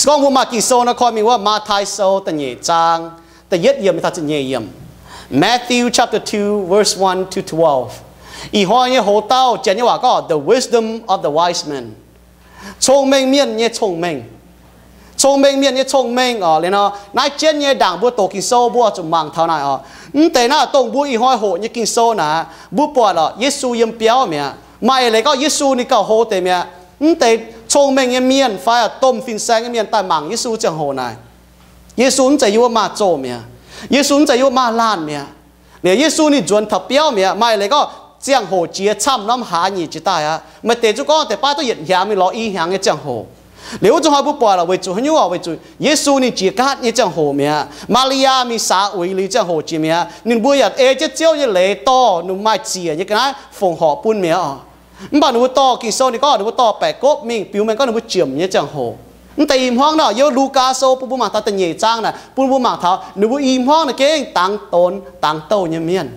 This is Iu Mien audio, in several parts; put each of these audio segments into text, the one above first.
Gorngv mbuo maaih Ging-Sou nor, koi mingh wuov Matv^tai Sou da'nyeic zaang da'yietv yiemc taux ziepc nyeic yiemc. Matthew chapter two, verse one to twelve. Ih hnoi nyei hoz dauh, Janx nyei waac gorngv the wisdom of the wise man. Cong-mengh mienh nyei cong-mengh. Cong-mengh mienh nyei cong-mengh oc. Liuz nor, naaiv jienv nyei ndaangc mbuo doqc Ging-Sou mbuo zuqc mangc taux naaic oc. Mv deix naaiv dongh mbuo ih hnoi hoqc nyei Ging-Sou naaic, mbuo buatc oc, Yesu yiem biauv mi'aqv. Maaih eix leiz gorngv Yesu ninh gauh hlo deix mi'aqv. Mv deix cong-mengh nyei mienh fai domh fin-saeng nyei mienh daaih mangc Yesu ziangh hoc naaic, Yesu mv zeiz yiem wuov maah zoh mi'aqv. Yesu mv zeiz yiem wuov maah laanh mi'aqv. Liuz Yesu ninh nzuonx taux biauv mi'aqv. Maaih eix leiz gorngv ziangh hoc jiex camv norm hlaax nyeic jiex daaih aqv. Maaih deix zuqc gorngv deix baav duqv yietc hnyangx mingh lorz i hnyangx nyei ziangh hoc. Liuz wuov zuqc hnoi mbuo buatc weic zuqc haaix nyungc oc, weic zuqc Yesu ninh jiex gaatv nyei ziangh hoc mi'aqv. Maa^li^yaa mingh saax uix liuz ziangh hoc jiex mi'aqv. Ninh mbuo yaac ei jienv Ziouv nyei leiz dorh ninh maaih ziec nyei ga'naaiv fongc horc bun mi'aqv oc. Mv baac ninh mbuo dorh Ging-Sou ninh gorngv ninh mbuo dorh baeqc gopv mingh, biux mengh gorngv ninh mbuo jiemc nyei ziangh hoc. Mv deix i hmuangv naaic, yiem Lugaa Sou bun mbuo mangc taux da'nyeic zaang naaic, bun mbuo mangc taux ninh mbuo i hmuangv naaic gengh dangx donx dangx douh nyei mienh.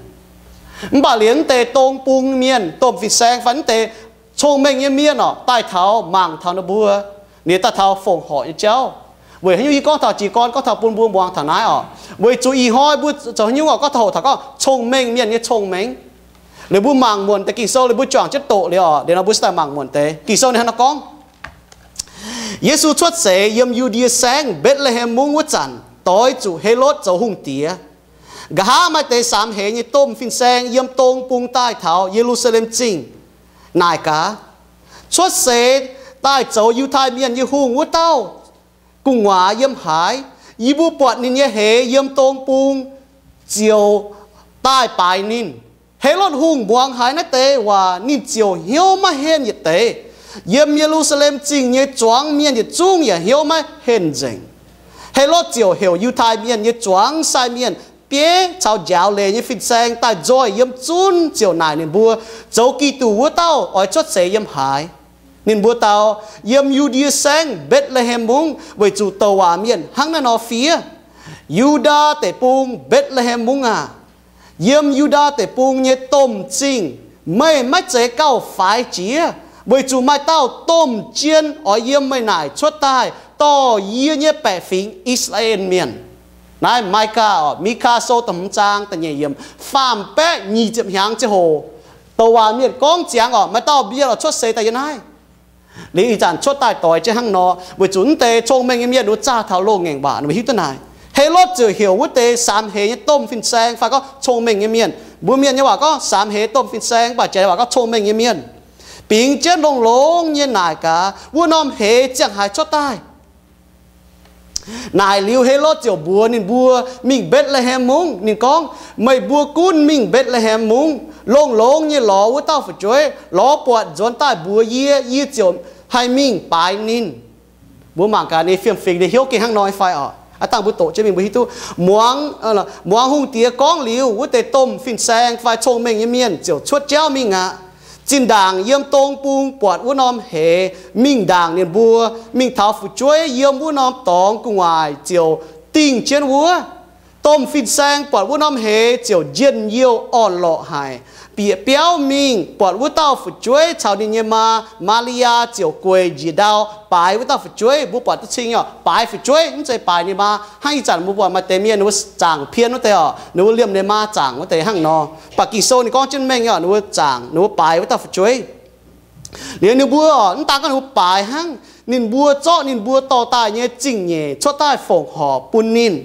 Mv baac liuz mv deix dong bung mienh, domh fin-saeng fai mv deix cong-mengh nyei mienh oc, daaih taux mangc taux ninh mbuo, liuz daaih taux fongc horc nyei jauv. Weic haaix nyungc yie gorngv taux jiez gorn gorngv taux bun mbuo muangx taux naaiv oc? Weic zuqc ih hnoi mbuo zoux haaix nyungc oc, gorngv taux hoqc taux gorngv cong-mengh mienh nyei cong-mengh. Liuz mbuo mangc muonc deix Ging-Sou, liuz mbuo juangc jienv doqc liuz oc, liuz nor mbuo se daaih mangc muonc deix Ging-Sou ninh hnangv nor gorngv, Yesu cuotv seix yiem Yu^ndie Saengv Mbetc^le^hem Mungv wuov zanc, doix zuqc Helotv zoux hungh diex. Nqa'haav maaih deix samx heix nyei domh fin-saeng yiem dong bung daaih taux Ye^lu^saa^lem Zingh, naaic gaax, Cuotv seix daaih zoux Yiutai Mienh nyei hungh wuov dauh gu'nguaaz yiem haaix? Yie mbuo buatc ninh nyei hleix yiem dong bung ziouc daaih baaix ninh. Helotv Hungh muangx haiz naaiv deix waac, ninh ziouc hnyouv maiv henh yietc deix. Yiem Ye^lu^saa^lem Zingh nyei zuangx mienh yietc zungv yaac hnyouv maiv henh nzengc. Helotv ziouc heuc Yiutai Mienh nyei zuangx sai mienh, bieiv caux njaaux leiz nyei fin-saeng daaih nzoih yiem zunv ziouc naaic ninh mbuo, Zoux Giduc wuov dauh oix cuotv seix yiem haaix? Ninh mbuo dau, Yiem Yu^ndie Saengv Mbetc^le^hem Mungv, weic zuqc douc waac mienh hnangv naaiv nor fiev, Yu^ndaa Deic-Bung Mbetc^le^hem Mungv aah! Yiem Yu^ndaa Deic-Bung nyei domh zingh meih maiv zeiz gauh faix jiex, weic zuqc maaih dauh domh jien oix yiem meih naaic cuotv daaih dorh yie nyei baeqc fingx, I^saa^laa^en Mienh. Naaiv Maigaa oc, Mikaa Sou da'hmz zaang da'nyeic yiemc, faam-baeqv nyic ziepc hnyangx ziangh hoc, douc waac mienh gorngv ziangx oc, maaih dauh mienh oix cuotv seix daaih yiem naaiv. Liuz ih zanc cuotv daaih doix jienv hnangv nor, weic zuqc mv deix cong-mengh nyei mienh ninh mbuo zaah taux loz-ngaengc waac, ninh mbuo hiuv duqv naaic. Helotv ziouc heuc wuov deix samx heix nyei domh fin-saeng fai gorngv cong-mengh nyei mienh. Mbuo mienh nyei waac gorngv samx heix domh fin-saeng, mv baac Janx nyei waac gorngv cong-mengh nyei mienh, bingx jienv longx-longx nyei naaic gaax wuov norm hleix ziangh haaix cuotv daaih. Naaic liuz Helotv ziouc mbuox ninh mbuo mingh Mbetc^le^hem Mungv. Ninh gorngv, Meih mbuo gunv mingh Mbetc^le^hem Mungv, longx-longx nyei lorz wuov dauh fu'jueiv. Lorz buatc nzuonx daaih mbuox yie, yie ziouc haih mingh baaix ninh. Mbuo mangc gaax ninh fiem-fingx ninh hnyouv gengh hnangv nor nyei fai oc. Aav dangh mbuo doqc jienv mingh mbuo hiuv duqv. Muangx, muangx hungh diex gorngv liuz, wuov deix domh fin-saeng fai cong-mengh nyei mienh ziouc cuotv jauv mingh aqv. Zinh ndaangc yiem dong bung buatc wuov norm hleix, mingh ndaangc ninh mbuo, mingh taux fu'jueiv yiem wuov norm dorngx gu'nguaaic ziouc dingh jienv wuov. Domh fin-saeng buatc wuov norm hleix ziouc njien-youh orn-lorqc haic, bieqc biauv mingh buatc wuov dauh fu'jueiv caux ninh nyei maa, Maa^li^yaa, ziouc gueic njiec ndau baaix wuov dauh fu'jueiv. Mbuo buatc duqv cing oc, baaix fu'jueiv, mv zeiz baaix ninh maa. Hnangv ih zanc mbuo buatc maaih deix mienh ninh mbuo zaangc pien wuov deix oc, ninh mbuo liemh ninh maa zaangc wuov deix hnangv nor. Mv baac Ging-Sou ninh gorngv jienv mengh oc, ninh mbuo zaangc, ninh mbuo baaix wuov dauh fu'jueiv. Liuz ninh mbuo oc, mv daan gorngv ninh mbuo baaix hnangv, ninh mbuo zorqv ninh mbuo dorh daaih nyei zingh nyeic cuotv daaih fongc horc bun ninh.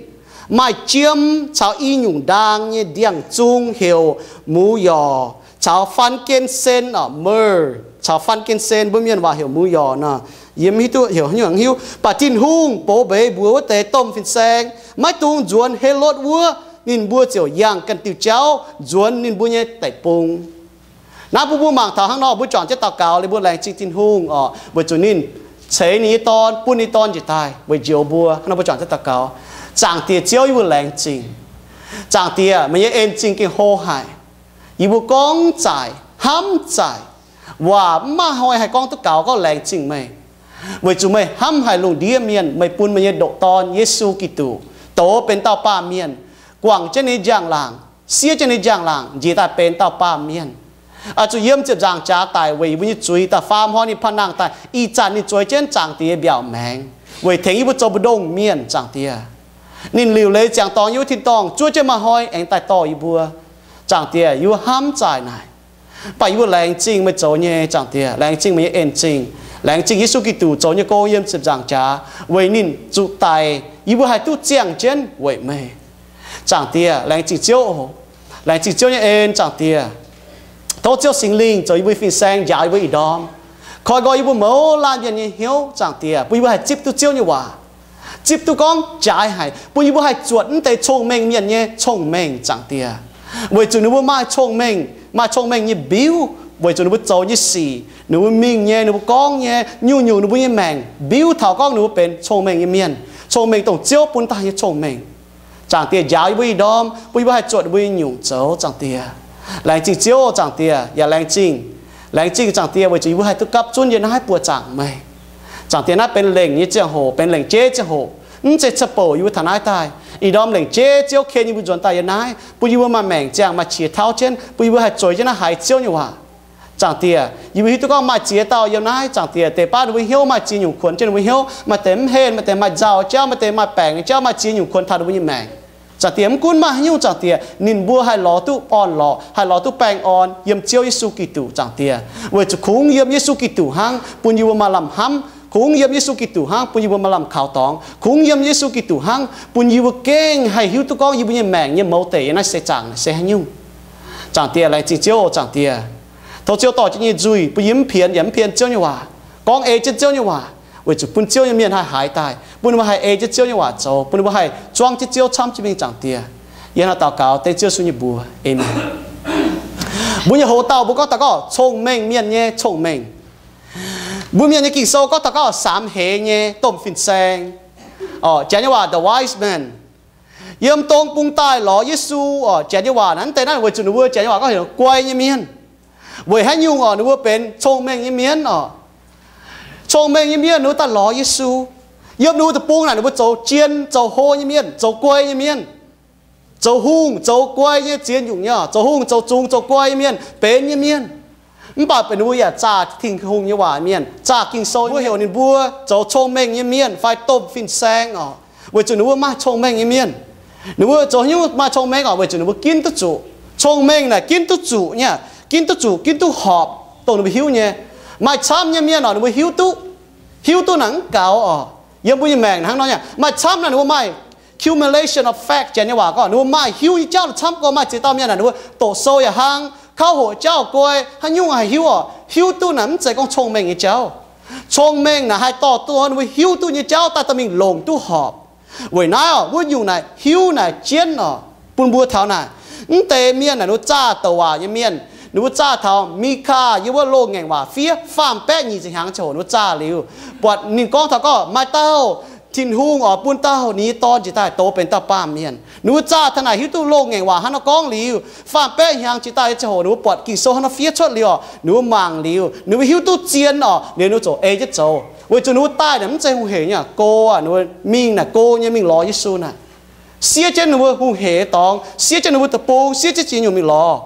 Maaih jiem caux i nyungc ndaang nyei ndiangx-zung heuc หมูหย่อ caux ฟันเกสเซน oc, myrrh caux ฟันเกสเซน, mbuo mienh waac heuc หมูหย่อ nor. Yie mv hiuv duqv heuc haaix nyungc hiuv. Mv baac Tin-Hungh box mbeix mbuox wuov deix domh fin-saeng, Maiv dungx nzuonx Helotv wuov. Ninh mbuo ziouc yangh ganh diuh jauv nzuonx ninh mbuo nyei deic-bung. Naaiv bun mbuo mangc taux hnangv nor, mbuo juangc jienv daux gaux liuz mbuo laengz zingh Tin-Hungh oc, weic zuqc ninh ceix ninh nyei Dorn, bun ninh Dorn njiec daaih weic njoux mbuo. Hnangv nor mbuo juangc jienv daux gaux. Zaangc Diex Ziouv, yie mbuo laengz zingh. Zaangc Diex, meih nyei en-zingh gengh hlo haic. Yie mbuo gorngv zaaic, hnamv zaaic, waac mv maaih hnoi haih gorngv duqv gaux gorngv laengz zingh meih. Weic zuqc meih hnamv haic lungh ndiev mienh, meih bun meih nyei ndoqc Dorn, Yesu Giduc, douz benx dauh baamh mienh, guangc jienv ninh nyei njang-laangc, siev jienv ninh nyei njang-laangc njiec daaih benx dauh baamh mienh, oix zuqc yiem ziepc nzaangc jaax daic weic yie mbuo nyei zuiz daaih faam hnoi ninh panh nangh daaih, ih zanc ninh zueiz jienv Zaangc Diex mbiaauc maengx. weic tengx yie mbuo zoux mbu'ndongx mienh, Zaangc Diex. Ninh liuc leiz ziangx dorngx yiem wuov tin-dorngh zuov jienv maaih hnoi aengx daaih dorh yie mbuo. Zaangc Diex, yie mbuo hnamv zaaic naaic. Mv baac yie mbuo laengz zingh meih zoux nyei, Zaangc Diex, laengz zingh meih nyei en-zingh, laengz zingh Yesu Giduc zoux nyei gong yiem ziepc nzaangc jaax weic ninh zuqc daic, yie mbuo haih duqv ziangh jienv weic meih. Zaangc Diex, laengz zingh Ziouv oc. Laengz zingh Ziouv nyei en, Zaangc Diex. Tov Ziouv Singx Lingh zoux yie mbuo fin-saeng, njaaux yie mbuo ih ndorm, koi nqoi yie mbuo mouz laanh mienh nyei hnyouv, Zaangc Diex, bun yie mbuo haih zipv duqv Ziouv nyei waac, zipv duqv gorngv jaaix haic, bun yie mbuo haih zuotc mv deix cong-mengh mienh nyei cong-mengh, Zaangc Diex. Weic zuqc ninh mbuo maaih cong-mengh, maaih cong-mengh nyei mbiuv, weic zuqc ninh mbuo zoux nyei sic, ninh mbuo mingh nyei, ninh mbuo gorngv nyei, nyungc-nyungc ninh mbuo nyei maengc mbiuv taux gorngv ninh mbuo benx cong-mengh nyei mienh, cong-mengh dongh Ziouv bun daaih nyei cong-mengh. Zaangc Diex, njaaux yie mbuo ih ndorm, bun yie mbuo haih zuotc ninh mbuo nyei nyungc zoux, Zaangc Diex. Laengz zingh Ziouv, Zaangc Diex, yaac laengz zingh, laengz zingh, Zaangc Diex, weic zuqc yie mbuo haih duqv gapv zunv yie naaiv buoqc zaangc meih. Zaangc Diex, naaiv benx lengc nyei ziangh hoc, benx lengc jeiv ziangh hoc, mv zeiz ca'bouc yie mbuo taux naaiv daaih. Ih ndorm lengc jeiv Ziouv ken yie mbuo nzuonx daaih yiem naaiv, bun yie mbuo maaih maengc ziangh, maaih qiex tauv jienv, bun yie mbuo haih zueiz jienv naaiv haiz Ziouv nyei waac. Zaangc Diex, yie mbuo hiuv duqv gorngv maaih ziex dauh yiem naaiv, Zaangc Diex, deix baav ninh mbuo hnyouv maaih ziex nyungc kuonx jienv ninh mbuo hnyouv, maaih deix mv henv, maaih deix maaih nzauh jauv, maaih deix maaih baengc nyei jauv, maaih ziex nyungc kuonx taux ninh mbuo nyei maengc. Zaangc Diex, mv gunv maaih haaix nyungc, Zaangc Diex, ninh mbuo haih lorz duqv orn-lorqc, haih lorz duqv baengh orn yiem Ziouv Yesu Giduc, Zaangc Diex. Weic zuqc kungx yiem Yesu Giduc hnangv bun yie mbuo maaih lamh hnamv, kungx yiem Yesu Giduc hnangv bun yie mbuo maaih lamh kaux dorngx, kungx yiem Yesu Giduc hnangv bun yie mbuo gengh haih hiuv duqv gorngv yie mbuo nyei maengc nyei mouz deic yiem naaiv seix zaangc naaic se haaix nyungc. Zaangc Diex, laengz zingh Ziouv, Zaangc Diex. Tov Ziouv dorh jienv nyei nzuih bun yie mv pienx yaac mv pien Ziouv nyei waac, gorngv ei jienv Ziouv nyei waac, weic zuqc bun Ziouv nyei mienh haih haiz daaih, bun ninh mbuo haih ei jienv Ziouv nyei waac zoux, bun ninh mbuo haih zuangv jienv Ziouv camv jienv mingh, Zaangc Diex. Yie hnangv naaiv daux gaux dengv Ziouv Yesu nyei mbuox. Aamen. Mbuo nyei hoc-dauh mbuo gorngv taux gorngv cong-mengh mienh nyei cong-mengh. Mbuo Mienh nyei Ging-Sou gorngv taux gorngv samx heix nyei domh fin-saeng, orqc, Janx nyei waac the wise men. Yiem dong bung daaih lorz Yesu, orqc, Janx nyei waac naaiv deix naaiv weic zuqc ninh mbuo Janx nyei waac gorngv heuc guai nyei mienh. Weic haaix nyungc orqc? Ninh mbuo benx cong-mengh nyei mienh orqc. Cong-mengh nyei mienh ninh mbuo daaih lorz Yesu. Yiem ninh mbuo deic-bung naaic ninh mbuo zoux jien, zoux hlo nyei mienh, zoux guai nyei mienh, zoux hungh zoux guai nyei ziex nyungc nyei, zoux hungh zoux zungx zoux guai nyei mienh, benx nyei mienh. Mv baac benx ninh mbuo yaac zaah Tin-Hungh nyei waac mienh, zaah Ging-Sou, mbuo heuc ninh mbuo zoux cong-mengh nyei mienh fai domh fin-saeng orqc, weic zuqc ninh mbuo maaih cong-mengh nyei mienh. Ninh mbuo zoux haaix nyungc maaih cong-mengh orqc? Weic zuqc ninh mbuo ginv duqv zuqc. Cong-mengh naaic ginv duqv zuqc nyei, ginv duqv zuqc, ginv duqv horpc, dongh ninh mbuo hiuv nyei. Maaih camv nyei mienh orqc, ninh mbuo hiuv duqv, hiuv duqv naaic mv gaux orqc. Yiem mbuo nyei maengc hnangv nor nyei, maaih camv naaic ninh mbuo maaih accumulation of fact, Janx nyei waac gorngv ninh mbuo maaih hiuv nyei jauv naaic camv gorx. Maaih ziex dauh mienh naaic ninh mbuo doqc sou yaac hnangv, kauv hoqc jauv guai, haaix nyungc haih hiuv orqc? Hiuv duqv naaic mv zeiz gorngv cong-mengh nyei jauv. Cong-mengh naaic haih dorh duqv ninh mbuo hiuv duqv nyei jauv daaih dorh mingh longc duqv horpc. Weic naaiv orqc, wuov nyungc naaic hiuv naaic jienv orqc, bun mbuo taux naaic, mv deix mienh naaic ninh mbuo zaah douc waac nyei mienh. Ninh mbuo zaah taux Mikaa yiem wuov Loz-Ngaengc Waac fiev faam-baeqv nyic ziepc hnyangx ziangh hoc ninh mbuo zaah liuz, buatc ninh gorngv taux gorngv maaih dauh Tin-Hungh oix bun dauh ninh nyei Dorn njiec daaih douz benx dauh baamh mienh. Ninh mbuo zaah taux naaic hiuv duqv Loz-Ngaengc Waac hnangv nor gorngv liuz, faam-baeqv hnyangx jiex daaih nyei ziangh hoc ninh mbuo buatc Ging-Sou hnangv nor fiev cuotv liuz orqc, ninh mbuo mangc liuz, ninh mbuo hiuv duqv zien orqc, liuz ninh mbuo ziouc ei jienv zoux. Weic zuqc ninh mbuo daaih naaic mv zeiz hungh hec nyei, go aqv, ninh mbuo mingh naaic go nyei mingh lorz Yesu naaic. Siev jienv ninh mbuo hungh hec nyei dorngx, siev jienv ninh mbuo deic-bung, siev jienv ziex nyungc mingh lorz.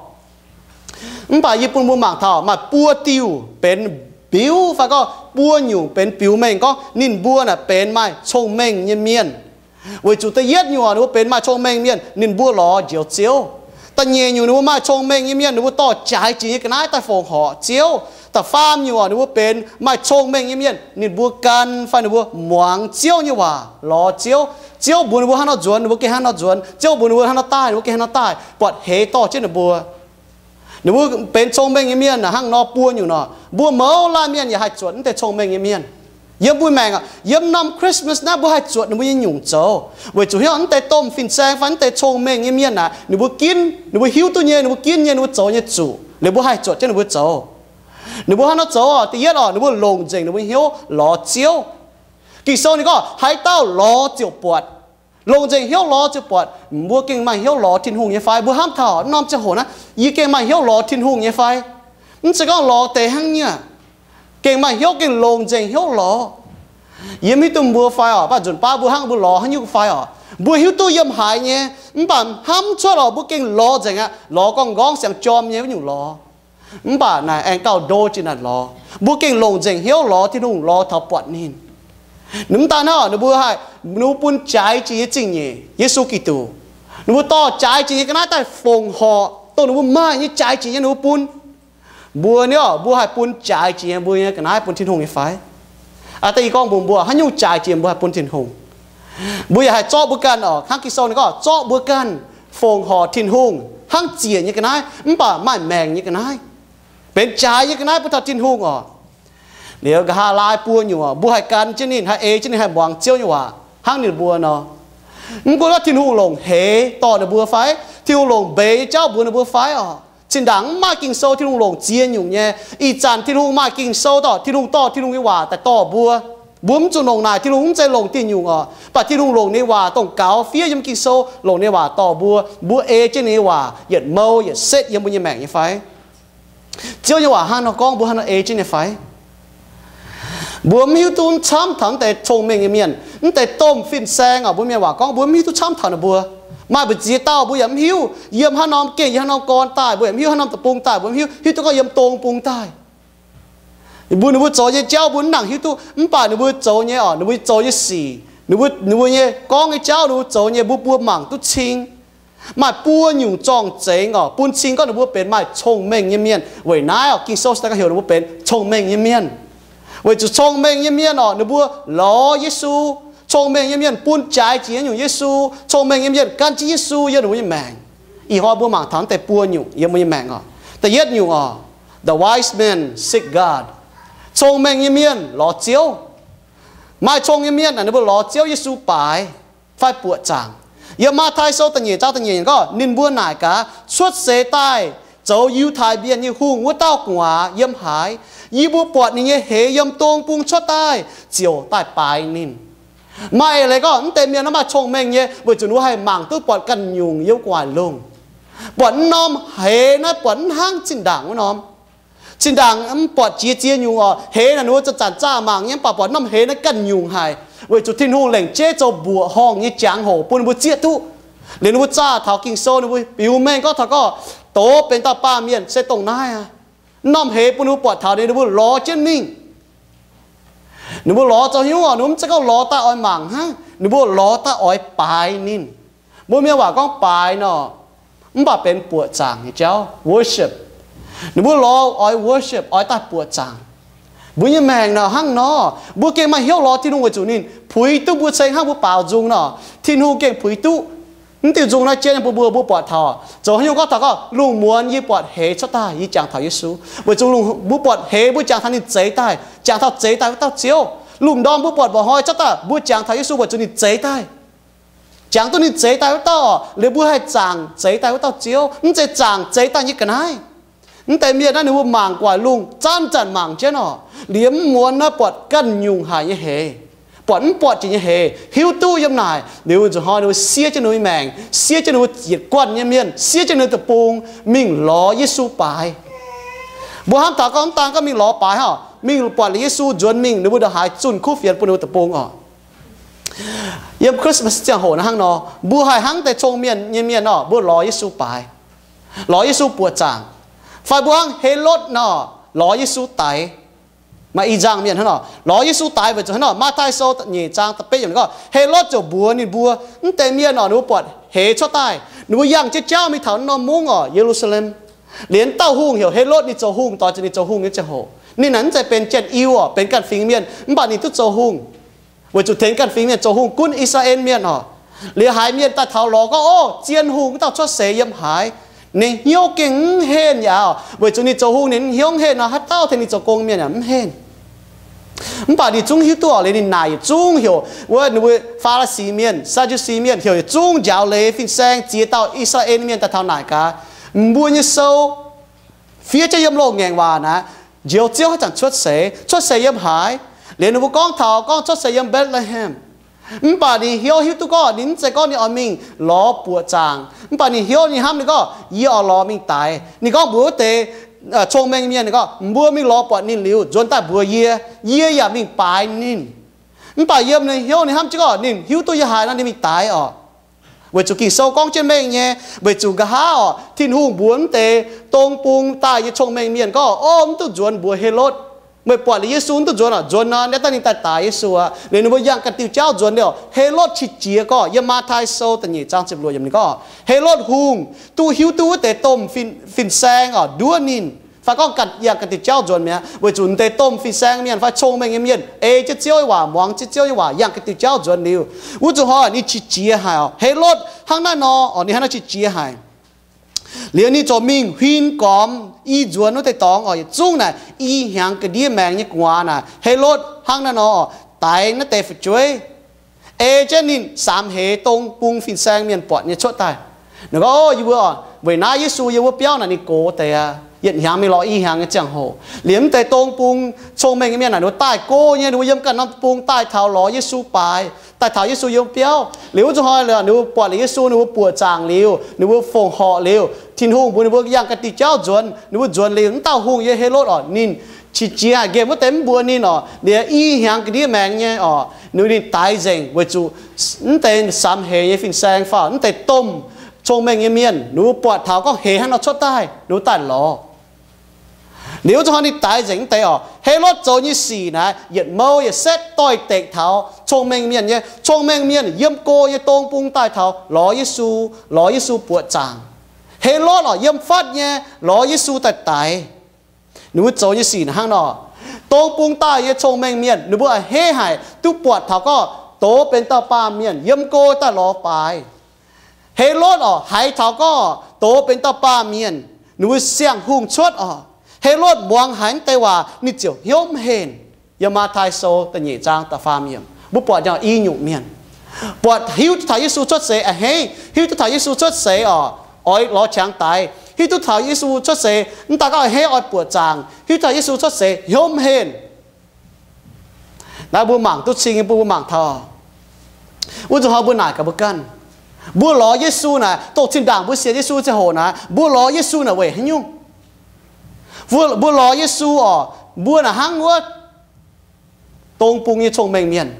Mv baac yie bun mbuo mangc taux maaih buo diuh benx biux fai gorngv buo nyungc benx biux mengh gorngv ninh mbuo naaic benx maaih cong-mengh nyei mienh. Weic zuqc da'yietv nyungc ninh mbuo benx maaih cong-mengh mienh, ninh mbuo lorz njoux Ziouv. Da'nyeic nyungc ninh mbuo maaih cong-mengh nyei mienh, ninh mbuo dorh jaaix jiex nyei ga'naaiv daaih fongc horc Ziouv. Da'faam nyungc ninh mbuo benx maaih cong-mengh nyei mienh, ninh mbuo gan fai ninh mbuo muangx Ziouv nyei waac, lorz Ziouv. Ziouv mbuox ninh mbuo hnangv nor nzuonx, ninh mbuo gengh hnangv nor nzuonx. Ziouv mbuox ninh mbuo hnangv nor daaih, ninh mbuo gengh hnangv nor daaih. Buatc heix dorh jienv ninh mbuo. Ninh mbuo benx cong-mengh nyei mienh hnangv nor buo nyungc nor, mbuo mouz laanh mienh yaac haih zuotc mv deix cong-mengh nyei mienh. Yiem mbuo maengc, yiem norm Christmas naaiv mbuo haih zuotc ninh mbuo nyei nyungc zoux, weic zuqc hnyouv mv deix domh fin-saeng fai mv deix cong-mengh nyei mienh naaic, ninh mbuo ginv, ninh mbuo hiuv duqv nyei, ninh mbuo ginv nyei, ninh mbuo zoux nyei zuqc liuz mbuo haih zuotc jienv ninh mbuo zoux. Ninh mbuo hnangv nor zoux orqc, da'yietv orqc, ninh mbuo longc nzengc ninh mbuo hnyouv lorz Ziouv. Ging-Sou ninh gorngv, haaix dauh lorz ziouc buatc. Longc nzengc hnyouv lorz ziouc buatc. Mbuo gengh maaih hnyouv lorz Tin-Hungh nyei fai? Mbuo hnamv taux norm ziangh hoc naaiv, yie gengh maaih hnyouv lorz Tin-Hungh nyei fai? Mv zeiz gorngv lorz deix hnangv nyei. Gengh maaih hnyouv, gengh longc nzengc hnyouv lorz. Yie mv hiuv duqv mbuo fai orqc, mv baac nzunc baav mbuo hnangv mbuo lorz haaix nyungc fai orqc, mbuo hiuv duqv yiem haaix nyei, mv baac hnamv cuotv orqc, mbuo gengh lorz nzengc aqv. Lorz gorngv nqorngv siang-jorm nyei wuov nyungc lorz. Mv baac naaic aengx gauh ndo jiex naaic lorz. Mbuo gengh longc nzengc hnyouv lorz Tin-Hungh, lorz taux buatc ninh. Mv daan hnangv, ninh mbuo haih, ninh mbuo bun jaaix jiex nyei zingh nyeic, Yesu Giduc. Ninh mbuo dorh jaaix jiex nyei ga'naaiv daaih fongc horc dongh ninh mbuo maaih nyei jaaix jiex nyei ninh mbuo bun. Mbuo nyei, mbuo haih bun jaaix jiex mbuo nyei ga'naaiv bun Tin-Hungh nyei fai? Aa, da'yietv gorngv mbuox mbuo haaix nyungc jaaix jiex mbuo haih bun Tin-Hungh. Mbuo yaac haih zorqv mbuo ganh oc, hnangv Ging-Sou ninh gorngv zorqv mbuo ganh fongc horc Tin-Hungh hnangv ziec nyei ga'naaiv mv baac maaih maengc nyei ga'naaiv, benx jaaix nyei ga'naaiv bun taux Tin-Hungh oc. Liuz nqa'haav laai buo nyungc oc, mbuo haih gan jienv ninh, haih ei jienv ninh, haih muangx Ziouv nyei waac hnangv ninh mbuo nor. Mv gunv gorngv Tin-Hungh longc heix dorh ninh mbuo fai, Tin-Hungh longc mbeix nyei jauv mbuox ninh mbuo fai oc, zinh ndaangc mv maaih Ging-Sou Tin-Hungh longc ziex nyungc nyei. Ih zanc Tin-Hungh maaih Ging-Sou dorh, Tin-Hungh dorh Tin-Hungh nyei waac daaih dorh mbuo. Mbuo mv zuqc longc naaic, Tin-Hungh mv zeiz longc diuh nyungc oc, mv baac Tin-Hungh longc ninh nyei waac dongh gaux fiev yiem Ging-Sou, longc ninh nyei waac dorh mbuo. Mbuo ei jienv ninh nyei waac yietc mou yietc setv yiem mbuo nyei maengc nyei fai? Ziouv nyei waac hnangv nor gorngv, mbuo hnangv nor ei jienv nyei fai? Mbuo mv hiuv duqv camv taux naaiv deix cong-mengh nyei mienh, naaiv deix domh fin-saeng oc, mbuo mienh waac gorngv mbuo mv hiuv duqv camv taux ninh mbuo. Maaih mbu'ziex dauh mbuo yaac mv hiuv, yiem haaix norm gengh, yiem haaix norm gorn daaih mbuo yaac mv hiuv, haaix norm deic-bung daaih mbuo mv hiuv, hiuv duqv gorngv yiem dong bung daaih. Mbuo, ninh mbuo zoux nyei jauv mbuo mv nangc hiuv duqv, mv baac ninh mbuo zoux nyei oc, ninh mbuo zoux nyei sic, ninh mbuo, ninh mbuo nyei gorngv nyei jauv, ninh mbuo zoux nyei, mbuo, mbuo mangc duqv cing. Maaih buo nyungc zorng-zengx oc, bun cing gorngv ninh mbuo benx maaih cong-mengh nyei mienh. Weic naaiv oc, Ging-Sou se daaih heuc ninh mbuo benx cong-mengh nyei mienh. Weic zuqc cong-mengh nyei mienh oc, ninh mbuo lorz Yesu. Cong-mengh nyei mienh bun jaaix jiex nyungc Yesu. Cong-mengh nyei mienh gan jienv Yesu yiem ninh mbuo nyei maengc. Ih hnoi mbuo mangc taux naaiv deix buo nyungc yiem mbuo nyei maengc oc. Da'yietv nyungc oc, the wise men seek God. Cong-mengh nyei mienh lorz Ziouv. Maaih cong nyei mienh naaic, ninh mbuo lorz Ziouv Yesu baaix fai buoqc zaangc. Yiem Matv^tai Sou da'nyeic zaang da'nyeic gorngv, ninh mbuo naaic gaax, cuotv seix daaih zoux Yiutai Mienh nyei hungh wuov dauh gu'nguaaz yiem haaix? Yie mbuo buatc ninh nyei heix yiem dong bung cuotv daaih ziouc daaih baaix ninh. Maaih eix leiz gorngv mv deix mienh naaiv maaih cong-mengh nyei, weic zuqc ninh mbuo haih mangc duqv buatc ganh nyungc yiem gu'nguaaic lungh. Buatc mv norm heix naaiv buatc mv hnangv zinh ndaangc wuov norm. Zinh ndaangc mv buatc jiex ziex nyungc oc, heix naaic ninh mbuo zanc-zanc zaah mangc nyei, mv baac buatc norm heix naaiv ganh nyungc haic, weic zuqc Tin-Hungh lengc jeiv zoux mbuoqc horngh nyei jangx-hoc bun ninh mbuo zieqv duqv. Liuz ninh mbuo zaah taux Ging-Sou, ninh mbuo biux mengh gorngv taux gorngv, doz benx dauh baamh mienh se dongh naaiv aqv. Mv norm heix bun ninh mbuo buatc taux, ninh mbuo lorz jienv mingh. Ninh mbuo lorz zoux hnyouv oc, ninh mbuo mv zeiz gorngv lorz daaih oix mangc hnangv, ninh mbuo lorz daaih oix baaix ninh. Mbuo mienh waac gorngv baaix nor, mv baac benx buoqc zaangc nyei jauv, worship. Ninh mbuo lorz oix worship, oix daaih buoqc zaangc. Mbuo nyei maengc nor hnangv nor, mbuo gengh maaih hnyouv lorz Tin-Hungh weic zuqc ninh puix duqv mbuo ceng hnangv mbuo baaux nzung nor, Tin-Hungh gengh puix duqv. Mv diuh nzung naaiv jienv mbuo, mbuo, mbuo buatc taux, zoux haaix nyungc gorngv taux gorngv, lungh muonz yie buatc heix cuotv daaih, yie jangx taux Yesu, weic zuqc mbuo buatc heix, mbuo jangx taux ninh zeix daaih, jangx taux zeix daaih wuov dauh Ziouv. Lungh ndorm mbuo buatc mba'hnoi cuotv daaih, mbuo jangx taux Yesu weic zuqc ninh zeix daaih. Jangx duqv ninh zeix daaih wuov dauh, liuz mbuo haih zaangc zeix daaih wuov dauh Ziouv, mv zeiz zaangc zeix daaih nyei ga'naaiv. Mv deix mienh naaiv ninh mbuo mangc gu'nguaaic lungh zanc-zanc mangc jienv oc, liemh mv muonz naaiv buatc ganh nyungc haic nyei heix, buatc mv buatc jiex nyei heix, hiuv duqv yiem naaic, liuz nzuqc hnoi ninh mbuo siev jienv ninh mbuo nyei maengc, siev jienv ninh mbuo yietc guanh nyei mienh, siev jienv ninh mbuo deic-bung mingh lorz Yesu baaix. Mbuo hnamv taux gorngv mv daan gorngv mingh lorz baaix hnangv, mingh buatc liuz Yesu nzuonx mingh, ninh mbuo ndongc haaix zunh kuv fienx bun ninh mbuo deic-bung oc. Yiem Christmas ziangh hoc naaiv hnangv nor, mbuo haih hnangv deix cong-mengh nyei mienh nor, mbuo lorz Yesu baaix, lorz Yesu buoqc zaangc. Fai mbuo hnangv Helotv nor, lorz Yesu daix. Maaih i nzangh mienh hnangv nor lorz Yesu daix weic zuqc hnangv nor, Matv^tai Sou nyeic zaang da'betv yiemc gorngv, Helotv ziouc mbuox ninh mbuo, mv deix mienh nor, ninh mbuo buatc heix cuotv daaih, ninh mbuo yangh jienv jauv mingh taux norm mungv oc, Ye^lu^saa^lem. Liuz dauh hungh heuc Helotv, ninh zoux hungh, doix zuqc ninh zoux hungh nyei ziangh hoc, ninh naaic mv zeiz benx janx-iu oc, benx ganh fingx mienh, mv baac ninh duqv zoux hungh. Weic zuqc tengx ganh fingx mienh zoux hungh gunv I^saa^laa^en Mienh oc. Liuz haiz mienh daaih taux lorz gorngv, Ov, zien hungh wuov dauh cuotv seix yiem haaix? Ninh hnyouv gengh mv henh yaac, weic zuqc ninh zoux hungh ninh hnyouv mv henh nor, haaix dauh tengx ninh zoux gong mienh yaac mv henh. Mv baac ninh zungv hiuv duqv oc, liuz ninh naaic yietc zungv heuc wuov ninh mbuo Faa^li^si Mienh, Saa^ndu^si Mienh, heuc yietc zungv njaaux leiz fin-saeng ziex dauh I^saa^laa^en Mienh daaih taux naaic gaax, Mbuo nyei sou fiev jienv yiem loz-ngaengc waac naaic, njoux Ziouv haaix zanc cuotv seix, cuotv seix yiem haaix? Liuz ninh mbuo gorngv taux gorngv cuotv seix yiem Mbetc^le^hem. Mv baac ninh hnyouv hiuv duqv gorngv ninh mv zeiz gorngv ninh oix mingh lorz buoqc zaangc, mv baac ninh hnyouv ninh hnamv ninh gorngv, Yie oix lorz mingh daix. Ninh gorngv mbuox wuov deix cong-mengh mienh, ninh gorngv, Mbuo mingh lorz buatc ninh liuz, nzuonx daaih mbuox yie, yie yaac mingh baaix ninh. Mv baac yiem ninh hnyouv ninh hnamv jienv gorngv ninh hiuv duqv yiem haaix nor ninh mingh daix oc. Weic zuqc Ging-Sou gorngv jienv mengh nyei, weic zuqc nqa'haav oc, Tin-Hungh mbuox mv deix dong bung daaih nyei cong-mengh mienh gorngv, Ov, mv duqv nzuonx mbuox Helotv. Meih buatc liuz Yesu mv duqv nzuonx oc, nzuonx nor, naaiv daaih ninh daaih daix Yesu aqv. Liuz ninh mbuo yangh ga'diuh jauv nzuonx liuz, Helotv qiex jiez gorngv, yiem Matv^tai Sou da'nyeic zaang ziepc luoqc yiemc ninh gorngv, Helotv Hungh duqv hiuv duqv wuov deix domh fin-saeng oc, nduov ninh. Fai gorngv yangh ga'diuh jauv nzuonx mi'aqv, weic zuqc deix domh fin-saeng mienh fai cong-mengh nyei mienh ei jienv Ziouv nyei waac, muangx jienv Ziouv nyei waac, yangh ga'diuh jauv nzuonx liuz, wuov zuqc hnoi ninh qiex jiez haic oc. Helotv hnangv naaiv nor oc, ninh hnangv naaiv qiex jiez haic. Liuz ninh ziouc mingh huin gormx i nzuonx wuov deix dorngx oc, yietc zungv naaic i hnyangx ga'ndiev maengx nyei gu'nguaaz naaic, Helotv hnangv naaiv nor oc, daix naaiv deix fu'jueiv, ei jienv ninh samx heix dong bung fin-saeng mienh buatc nyei cuotv daaih. Ninh gorngv, O, yie mbuo oc, weic naaiv Yesu yiem wuov biauv naaic ninh gox deix aqv, yietc hnyangx mingh lorz i hnyangx nyei ziangh hoc. Liuz mv deix dong bung cong-mengh nyei mienh naaic ninh mbuo daaih go nyei, ninh mbuo yiem ganh norm bung daaih taux lorz Yesu baaix, daaih taux Yesu yiem wuov biauv. Liuz wuov zuqc hnoi ninh mbuo buatc liuz Yesu, ninh mbuo buoqc zaangc liuz, ninh mbuo fongc horc liuz, Tin-Hungh mbuox ninh mbuo yangh ga'diuh jauv nzuonx, ninh mbuo nzuonx liuz, wuov dauh hungh nyei Helotv oc, ninh qiex jiez haic, nqemh wuov deix mv mbuox ninh oc, liuz i hnyangx ga'ndiev maengx nyei oc, ninh daix nzengc weic zuqc mv deix samx heix nyei fin-saeng fai mv deix domh cong-mengh nyei mienh, ninh mbuo buatc taux gorngv heix hnangv nor cuotv daaih, ninh mbuo daaih lorz. Liuz wuov zuqc hnoi ninh daix nzengc mv deix oc, Helotv zoux nyei sic naaic yietc mouv yietc setv doix-dekc taux cong-mengh mienh nyei. Cong-mengh mienh yiem go nyei dong bung daaih taux lorz Yesu, lorz Yesu buoqc zaangc. Helotv oc, yiem fatv nyei lorz Yesu daaih daix. Ninh mbuo zoux nyei sic naaic hnangv nor. Dong bung daaih nyei cong-mengh mienh ninh mbuo a'hneiv haic, duqv buatc taux gorngv doz benx dauh baamh mienh yiem go daaih lorz baaix. Helotv oc, haiz taux gorngv doz benx dauh baamh mienh, ninh mbuo siang-hungh cuotv oc. Helotv muangx haiz mv deix waac, ninh ziouc hnyouv mv henh. Yiem Matv^tai Sou da'nyeic zaang da'faam yiemc mbuo buatc nyei i nyungc mienh, buatc hiuv duqv taux Yesu cuotv seix a'hneiv, hiuv duqv taux Yesu cuotv seix oc, oix lorz qangx daix, hiuv duqv taux Yesu cuotv seix mv daaih gorngv a'hneiv oix buoqc zaangc, hiuv duqv taux Yesu cuotv seix hnyouv mv henh. Naaiv mbuo mangc duqv cing nyei, mbuo mangc taux. Wuov zuqc hnoi mbuo naaic gaax mbuo ganh, mbuo lorz Yesu naaic, dongh zinh ndaangc mbuo sienx Yesu ziangh hoc naaic, mbuo lorz Yesu naaic weic haaix nyungc? Mbuo lorz Yesu oc, mbuo naaic hnangv wuov dong bung nyei cong-mengh mienh,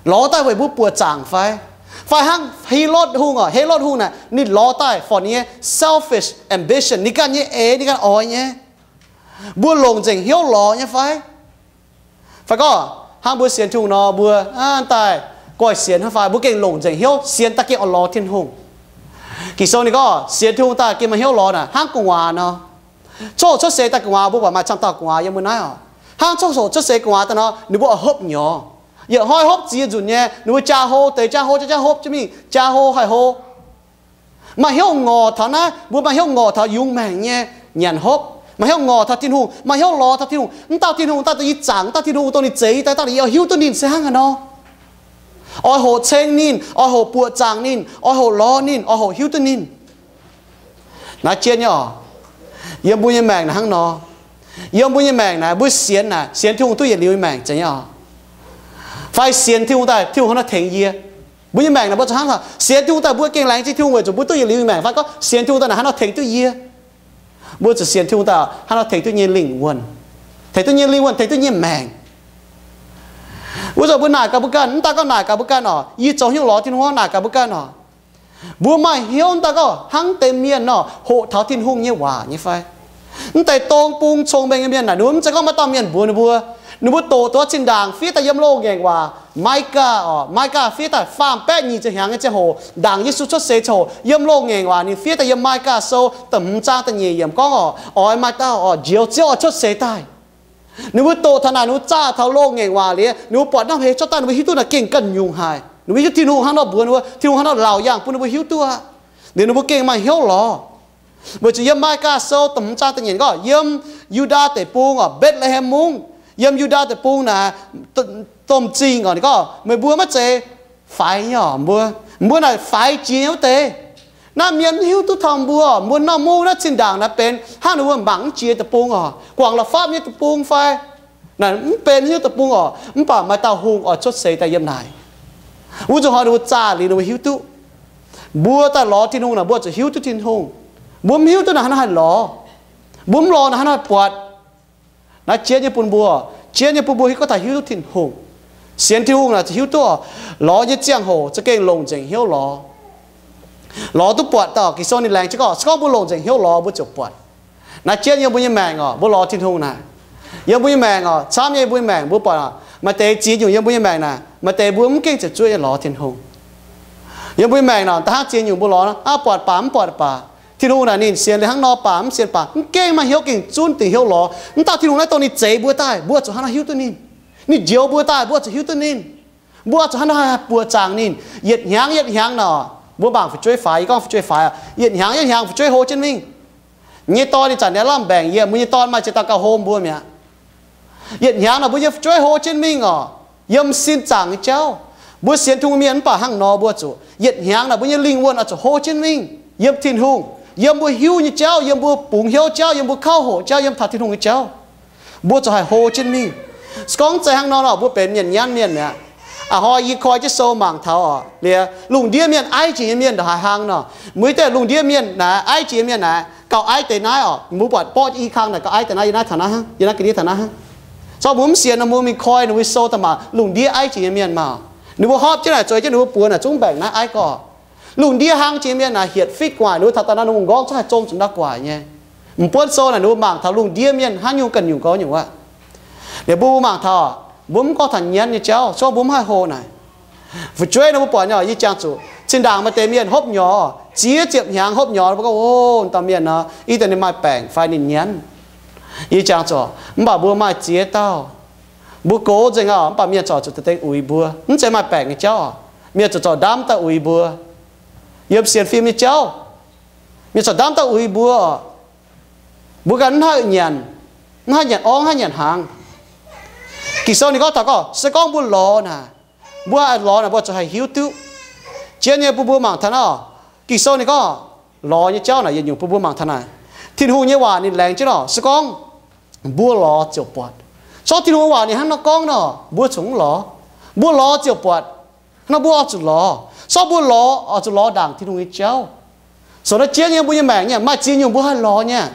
lorz daaih weic mbuo buoqc zaangc fai? Fai hnangv Helotv Hungh oc, Helotv Hungh naaic ninh lorz daaih for ninh nyei selfish ambition, ninh ganh nyei eix, ninh ganh oix nyei. Mbuo longc nzengc hnyouv lorz nyei fai? Fai gorngv hnangv mbuo sienx Tin-Hungh nor, mbuo daaih goiv sienx hnangv fai mbuo gengh longc nzengc hnyouv sienx daaih gengh oix lorz Tin-Hungh? Ging-Sou ninh gorngv sienx Tin-Hungh daaih gengh maaih hnyouv lorz naaic hnangv gu'nguaaz nor. Coqv hoqc cuotv seix daaih gu'nguaaz, mbuo buatc maaih camv dauh gu'nguaaz yiem mbuo naaiv oc. Hnangv coqv hoqc cuotv seix gu'nguaaz daaih nor, ninh mbuo oix hopv nyorx. Yietc hnoi hopv ziex nzunc nyei, ninh mbuo jaa hlo deix, jaa hlo jaa jaa hopv jienv mingh, jaa hlo haih hlo. Maaih hnyouv ngorc taux naaiv, mbuo maaih hnyouv ngorc taux yungz maengc nyei nyanc hopv, maaih hnyouv ngorc taux Tin-Hungh, maaih hnyouv lorz taux Tin-Hungh. Mv dauh Tin-Hungh daaih dongh yie zaangc, mv dauh Tin-Hungh dongh ninh zeix daaih, daaih yie oix hiuv duqv ninh se hnangv haaix nor. Oix hoqc ceng ninh, oix hoqc buoqc zaangc ninh, oix hoqc lorz ninh, oix hoqc hiuv duqv ninh. Naaiv jienv nyei oc. Yiem mbuo nyei maengc naaic hnangv nor. Yiem mbuo nyei maengc naaic, mbuo sienx naaic, sienx Tin-Hungh duqv yietc liuz nyei maengc zeiz nyei oc. Fai sienx Tin-Hungh daaih, Tin-Hungh hnangv nor tengx yie. Mbuo nyei maengc naaic mbuo zuqc hnangv nor, sienx Tin-Hungh daaih mbuo gengh laengz zingh Tin-Hungh weic zuqc mbuo duqv yietc liuz nyei maengc fai gorngv sienx Tin-Hungh daaih naaic hnangv nor tengx duqv yie. Mbuo zuqc sienx Tin-Hungh daaih hnangv nor tengx duqv nyei lingh wuonh, tengx duqv nyei lingh wuonh, tengx duqv nyei maengc. Wuov zanc mbuo naaic gaax mbuo ganh, mv daaih gorngv naaic gaax mbuo ganh oc, yie zoux hnyouv lorz Tin-Hungh naaic gaax mbuo ganh oc. Mbuo maaih hnyouv daaih gorngv hnangv deix mienh nor, hoqc taux Tin-Hungh nyei waac nyei fai? Mv deix dong bung cong-mengh nyei mienh naaic, ninh mbuo mv zeiz gorngv maaih dauh mienh mbuox ninh mbuo. Ninh mbuo doqc duqv zinh ndaangc fiev daaih yiem loz-ngaengc waac. Maiv gaah oc, Maiv gaah fiev daaih faam baeqv nyic ziepc hnyangx nyei ziangh hoc, ndaangc Yesu cuotv seix ziangh hoc, yiem loz-ngaengc waac ninh fiev daaih yiem Maiv gaah sou da'hmz zaang da'nyeic yiemc gorngv oc, oix maaih dauh oc njoux Ziouv oix cuotv seix daaih. Ninh mbuo doqc taux naaic, ninh mbuo zaah taux loz-ngaengc waac liuz, ninh mbuo buatc hnangv haaix cuotv daaih, ninh mbuo hiuv duqv naaic gengh ganh nyungc haic. Ninh mbuo hiuv Tin-Hungh hnangv nor mbuox ninh mbuo, Tin-Hungh hnangv nor laauc yangh bun ninh mbuo hiuv duqv aqv. Liuz ninh mbuo gengh maaih hnyouv lorz. Weic zuqc yiem Maiv gaah sou da'hmz zaang da'nyeic gorngv, yiem Yu^ndaa Deic-Bung oc, Mbetc^le^hem Mungv, yiem Yu^ndaa Deic-Bung naaic, domh zingh oc, ninh gorngv, meih mbuo maiv zeiz faix nyei oc, mbuo, mbuo naaic faix jiex nyei wuov deix. Naaiv mienh mv hiuv duqv taux mbuo, mbuo norm mungv naaiv zinh ndaangc naaic benx hnangv ninh mbuo mangc mv jiex deic-bung oc, guangc la'fapv nyei deic-bung fai? Naaic mv benx haaix nyungc deic-bung oc, mv baac maaih dauh hungh oix cuotv seix daaih yiem naaic. Wuov zuqc hnoi ninh mbuo zaah liuz ninh mbuo hiuv duqv. Mbuo daaih lorz Tin-Hungh naaic, mbuo zuqc hiuv duqv Tin-Hungh. Mbuo mv hiuv duqv naaic hnangv haaix lorz. Mbuo mv lorz naaic hnangv haaix buatc. Naaiv jienv nyei bun mbuo, jienv nyei bun mbuo hiuv gorngv taux hiuv duqv Tin-Hungh. Sienx Tin-Hungh naaic zuqc hiuv duqv oc. Lorz nyei ziangh hoc za'gengh longc nzengc hnyouv lorz. Lorz duqv buatc daaih, Ging-Sou ninh laengz jienv gorngv, se gorngv mbuo longc nzengc hnyouv lorz mbuo ziouc buatc. Naaiv jienv yiem mbuo nyei maengc oc, mbuo lorz Tin-Hungh naaic, Yiem mbuo nyei maengc oc, camv nyei mbuo nyei maengc mbuo buatc oc, maaih deix ziex nyungc yiem mbuo nyei maengc naaic, maaih deix mbuo mv gengh ziepc zuoqv nyei lorz Tin-Hungh. Yiem mbuo nyei maengc naaic, da'hnangv ziex nyungc mbuo lorz nor, aa, buatc baac mv buatc baac, Tin-Hungh naaic ninh sienx liuz hnangv nor baac mv sienx baac, mv gengh maaih hnyouv gengh zunv dingc hnyouv lorz. Mv dauh Tin-Hungh naaiv dongh ninh zeix mbuo daaih, mbuo zuqc hnangv nor hiuv duqv ninh. Ninh njoux mbuo daaih, mbuo zuqc hiuv duqv ninh. Mbuo zuqc hnangv nor haih buoqc zaangc ninh. Yietc hnyangx yietc hnyangx nor, mbuo mangc fu'jueiv faix, yie gorngv fu'jueiv faix aqv, yietc hnyangx yietc hnyangx fu'jueiv hlo jienv mingh. Nyei dorn ninh zanc nyei lamh mbaengc yiem, mbuo nyei dorn maaih ziex dauh gauh hlo mbuo mi'aqv. Yietc hnyangx naaic mbuo nyei fu'jueiv hlo jienv mingh oc, yiem sin zaangc nyei jauv. Mbuo sienx Tin-Hungh mienh mv baac hnangv nor mbuo zuqc yietc hnyangx naaic mbuo nyei lingh wuonh oix zuqc hlo jienv mingh yiem Tin-Hungh, yiem mbuo hiuv nyei jauv, yiem mbuo bungx hnyouv jauv, yiem mbuo kauv hoqc jauv, yiem taux Tin-Hungh nyei jauv. Mbuo zuqc haih hlo jienv mingh. Se gorngv mv zeiz hnangv nor nor, mbuo benx mienh nyanv mienh mi'aqv. A'hnoi yie koi jienv sou mangc taux oc, liuz lungh ndiev mienh aiv jiex nyei mienh ndongc haaix hlang nor. Mbuo deix lungh ndiev mienh naaic, aiv jiex nyei mienh naaic, gauh aiv deix naaiv oc. Mbuo buatc borqv i kang naaic gauh aiv deix naaiv, yiem naaiv taux naaiv hnangv, yiem naaiv ga'ndiev taux naaiv hnangv. Zorqv mbuo mv sienx nor, mbuo mingh koi ninh mbuo sou daaih mangc lungh ndiev aiv jiex nyei mienh maah. Ninh mbuo hopv jienv naaic zueiz jienv ninh mbuo buoz naaic zungv mbaengc naaiv aiv gorx. Lungh ndiev hlang jiex mienh naaic hietc fitv gu'nguaaic, ninh mbuo taux daaih naaiv ninh mbuo nqorngv zungv haih zong zuqc ndau gu'nguaaic nyei. M'buonv sou naaic ninh mbuo mangc taux lungh ndiev mienh hnangv nyungc ganh nyungc gorngv nyungc aqv. Liuz mbuo mangc taux, mbuo mv gorngv taux nyanv nyei jauv, se gorngv mbuo mv haih hlo naaic, fu'jueiv nor mbuo buatc nyei, yie jangx zuqc zinh ndaangc maaih deix mienh hopv nyorx, ziex ziepc hnyangx hopv nyorx, mbuo gorngv, o, dauh mienh nor, ih daaih ninh maaih baengc fai ninh nyanv. Yie jangx zuqc, mv baac mbuo maaih ziex dauh, mbuo gox nzengc oc, mv baac mienh corc zuqc deix uix mbuo. Mv zeiz maaih baengc nyei jauv oc. Mienh zuqc zorc ndamv daaih uix mbuo. Yiem sienx fim nyei jauv, mienh corc ndamv daaih uix mbuo oc. Mbuo ganh mv haih nyanc, mv haih nyanc orv, mv haih nyanc hnaangx. Ging-Sou ninh gorngv taux gorngv, se gorngv mbuo lorz naaic, mbuo lorz naaic mbuo zuqc haih hiuv duqv. Zien nyei bun mbuo mangc taux naaiv oc. Ging-Sou ninh gorngv lorz nyei jauv naaic yietc nyungc bun mbuo mangc taux naaic, Tin-Hungh nyei waac ninh laengz jienv oc. Se gorngv mbuo lorz ziouc buatc. Se gorngv Tin-Hungh nyei waac ninh hnangv nor gorngv nor, mbuo zungv mv lorz. Mbuo lorz ziouc buatc. Hnangv nor mbuo oix zuqc lorz. Se gorngv mbuo lorz, oix zuqc lorz ndaangc Tin-Hungh nyei jauv. Zoux naaiv jienv nyei mbuo nyei maengc nyei maaih ziex nyungc mbuo haih lorz nyei.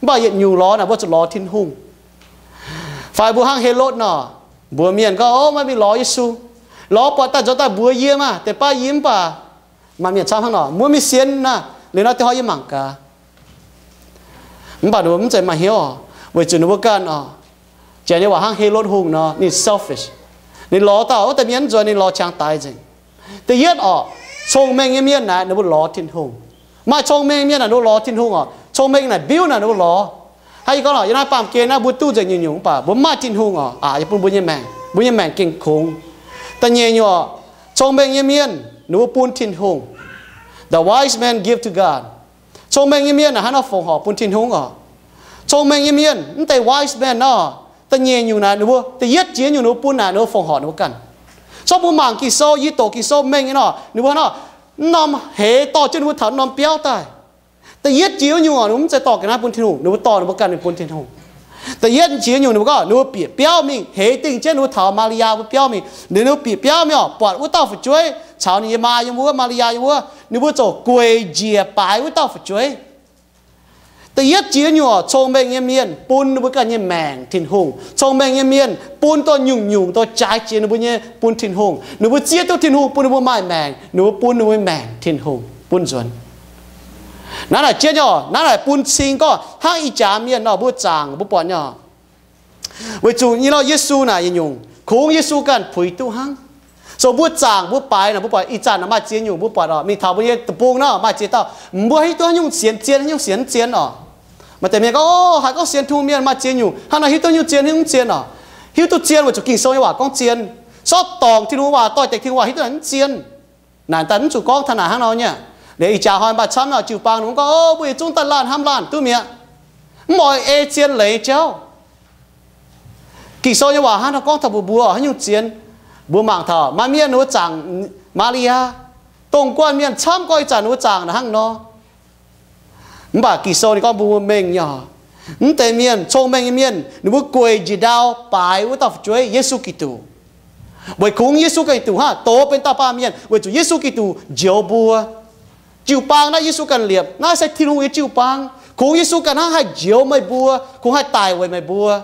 Mv baac yietc nyungc lorz naaic mbuo zuqc lorz Tin-Hungh. Fai mbuo hnangv Helotv nor, mbuox mienh gorngv, o, meih mingh lorz Yesu. Lorz buatc daaih nzuonx daaih mbuox yie maah, deix baav yie mv baac. Maaih mienh camv hnangv nor, mbuo mingh sienx naaic, liuz nor deix hnoi yie mangc gaax. Mv baac ninh mbuo mv zeiz maaih hnyouv oc, weic zuqc ninh mbuo ganh oc, janx nyei waac hnangv Helotv Hungh nor, ninh selfish. Ninh lorz dauh wuov deix mienh mv nzuonx, ninh lorz qangx daix nzengc. Da'yietv oc, cong-mengh nyei mienh naaic ninh mbuo lorz Tin-Hungh. Maaih cong-mengh nyei mienh naaic ninh mbuo lorz Tin-Hungh oc. Cong-mengh naaic biuv naaic ninh mbuo lorz. Hnangv yie gorngv oc, yie naaiv baamh gen naaiv mbuo duqv nzengc nyungc-nyungc mv baac mbuo mv maaih Tin-Hungh oc. Aa, yie bun mbuo nyei maengc, mbuo nyei maengc gengh kungx. Da'nyeic nyungc oc, cong-mengh nyei mienh ninh mbuo bun Tin-Hungh. The wise man give to God. Cong-mengh nyei mienh naaic hnangv nor fongc horc bun Tin-Hungh oc. Cong-mengh nyei mienh, mv deix wise man nor, da'nyeic nyungc naaic ninh mbuo, da'yietv jiex nyungc ninh mbuo bun naaic ninh mbuo fongc horc ninh mbuo ganh. Se gorngv mbuo mangc Ging-Sou, yie doqc Ging-Sou mengh nyei nor, ninh mbuo hnangv nor, mv norm heix dorh jienv ninh mbuo taux norm biauv daaih. Da'yietv jiex nyungc oc, ninh mbuo mv zeiz dorh ga'naaiv bun Tin-Hungh, ninh mbuo dorh ninh mbuo ganh mingh bun Tin-Hungh. Da'yietv jiex nyungc ninh mbuo gorngv ninh mbuo bieqc biauv mingh, heix dingh jienv ninh mbuo taux Maa^li^yaa mbuo biauv mingh. Ninh mbuo bieqc biauv mingh oc, buatc wuov dauh fu'jueiv caux ninh nyei maa yiem wuov, Maa^li^yaa yiem wuov, ninh mbuo ziouc gueic njiec baaix wuov dauh fu'jueiv. Da'yietv jiex nyungc oc, cong-mengh nyei mienh bun ninh mbuo ganh nyei maengc Tin-Hungh. Cong-mengh nyei mienh bun dongh nyungc-nyungc dongh jaaix jiex ninh mbuo nyei bun Tin-Hungh. Ninh mbuo zieqv duqv Tin-Hungh bun ninh mbuo maaih maengc, ninh mbuo bun ninh mbuo maengc Tin-Hungh bun nzuonx. Naaiv naaic jienv nyei oc, naaiv naaic bun cing gorngv hnangv ih jaax mienh nor mbuo zaangc mbuo buatc nyei oc. Weic zuqc nyei nor Yesu naaic yietc nyungc kungx Yesu ganh puix duqv hnangv. So mbuo zaangc mbuo baaix naaic mbuo buatc ih zanc naaic maaih ziex nyungc mbuo buatc oc, mingh taux mbuo nyei deic-bung nor maaih ziex dauh, mbuo hiuv duqv haaix nyungc sienx zien, haaix nyungc sienx mv zien oc. Maaih deix mienh gorngv, o, haiz gorngv sienx Tin-Hungh mienh maaih ziex nyungc, hnangv naaic hiuv duqv nyungc zien, hiuv duqv mv zien oc. Hiuv duqv zien weic zuqc Ging-Sou nyei waac gorngv zien. Sortv dorngc Tin-Hungh waac, doix-dekc Tin-Hungh waac hiuv duqv naaic mv zien. Naaic daaih mv zuqc gorngv taux naaic hnangv nor nyei. Liuz ih jaax hnoi mv baac camv nor jiu-baang ninh mbuo gorngv, o, mbuo yietc zungv daaih laanh hnamv laanh duqv mi'aqv. Mv oix ei zien leiz jauv. Ging-Sou nyei waac hnangv nor gorngv taux mbuox mbuo haaix nyungc zien. Mbuo mangc taux maaih mienh ninh mbuo zaangc Maa^li^yaa, dongh guanh mienh camv gorngv ih zanc ninh mbuo zaangc naaic hnangv nor. Mv baac Ging-Sou ninh gorngv mbuo mengh nyei oc. Mv deix mienh, cong-mengh nyei mienh, ninh mbuo gueic njiec ndau baaix wuov dauh fu'jueiv, Yesu Giduc. Weic kungx Yesu Giduc hnangv doz benx dauh baamh mienh weic zuqc Yesu Giduc njoux mbuo. Jiu-baang naaiv Yesu ganh liepc, naaiv se Tin-Hungh nyei jiu-baang. Kungx Yesu ganh hnangv haih njoux meih mbuo, kungx haih daic weic meih mbuo.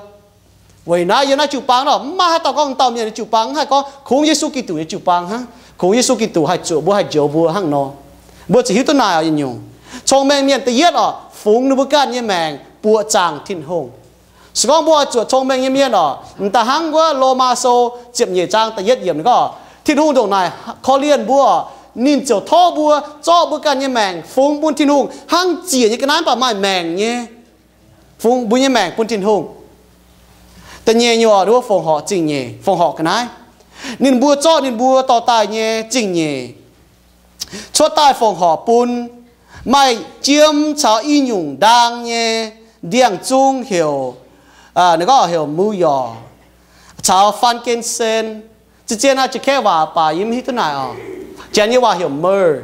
Weic naaiv yiem naaiv jiu-baang nor mv maaih haaix dauh gorngv dauh mienh nyei jiu-baang, mv haih gorngv kungx Yesu Giduc nyei jiu-baang hnangv. Kungx Yesu Giduc haih zuoqc mbuo, haih njoux mbuo hnangv nor. Mbuo ziouc hiuv duqv naaic oc, yietc nyungc. Cong-mengh mienh da'yietv oc, fungx ninh mbuo ganh nyei maengc buoqc zaangc Tin-Hungh. Se gorngv mbuo oix zuoqc cong-mengh nyei mienh oc, m'daaih hnangv wuov Lomaa Sou ziepc nyeic zaang da'yietv yiemc gorngv, Tin-Hungh ndongc naaic korv-lienh mbuo, ninh ziouc tov mbuo zorqv mbuo ganh nyei maengc fungx bun Tin-Hungh hnangv ziec nyei ga'naaiv mv baac maaih maengc nyei, fungx mbuo nyei maengc bun Tin-Hungh. Da'nyeic nyungc oc, ninh mbuo fongc horc zingh nyeic, fongc horc ga'naaiv. Ninh mbuo zorqv ninh mbuo dorh daaih nyei zingh nyeic cuotv daaih fongc horc bun maaih jiem caux i nyungc ndaang nyei ndiangx-zung heuc, ninh gorngv heuc mouv yorc caux faan gen sen. Zien-zien naaiv jiex kaeqv waac baac yie mv hiuv duqv naaic oc. Janx nyei waac heuc myrrh.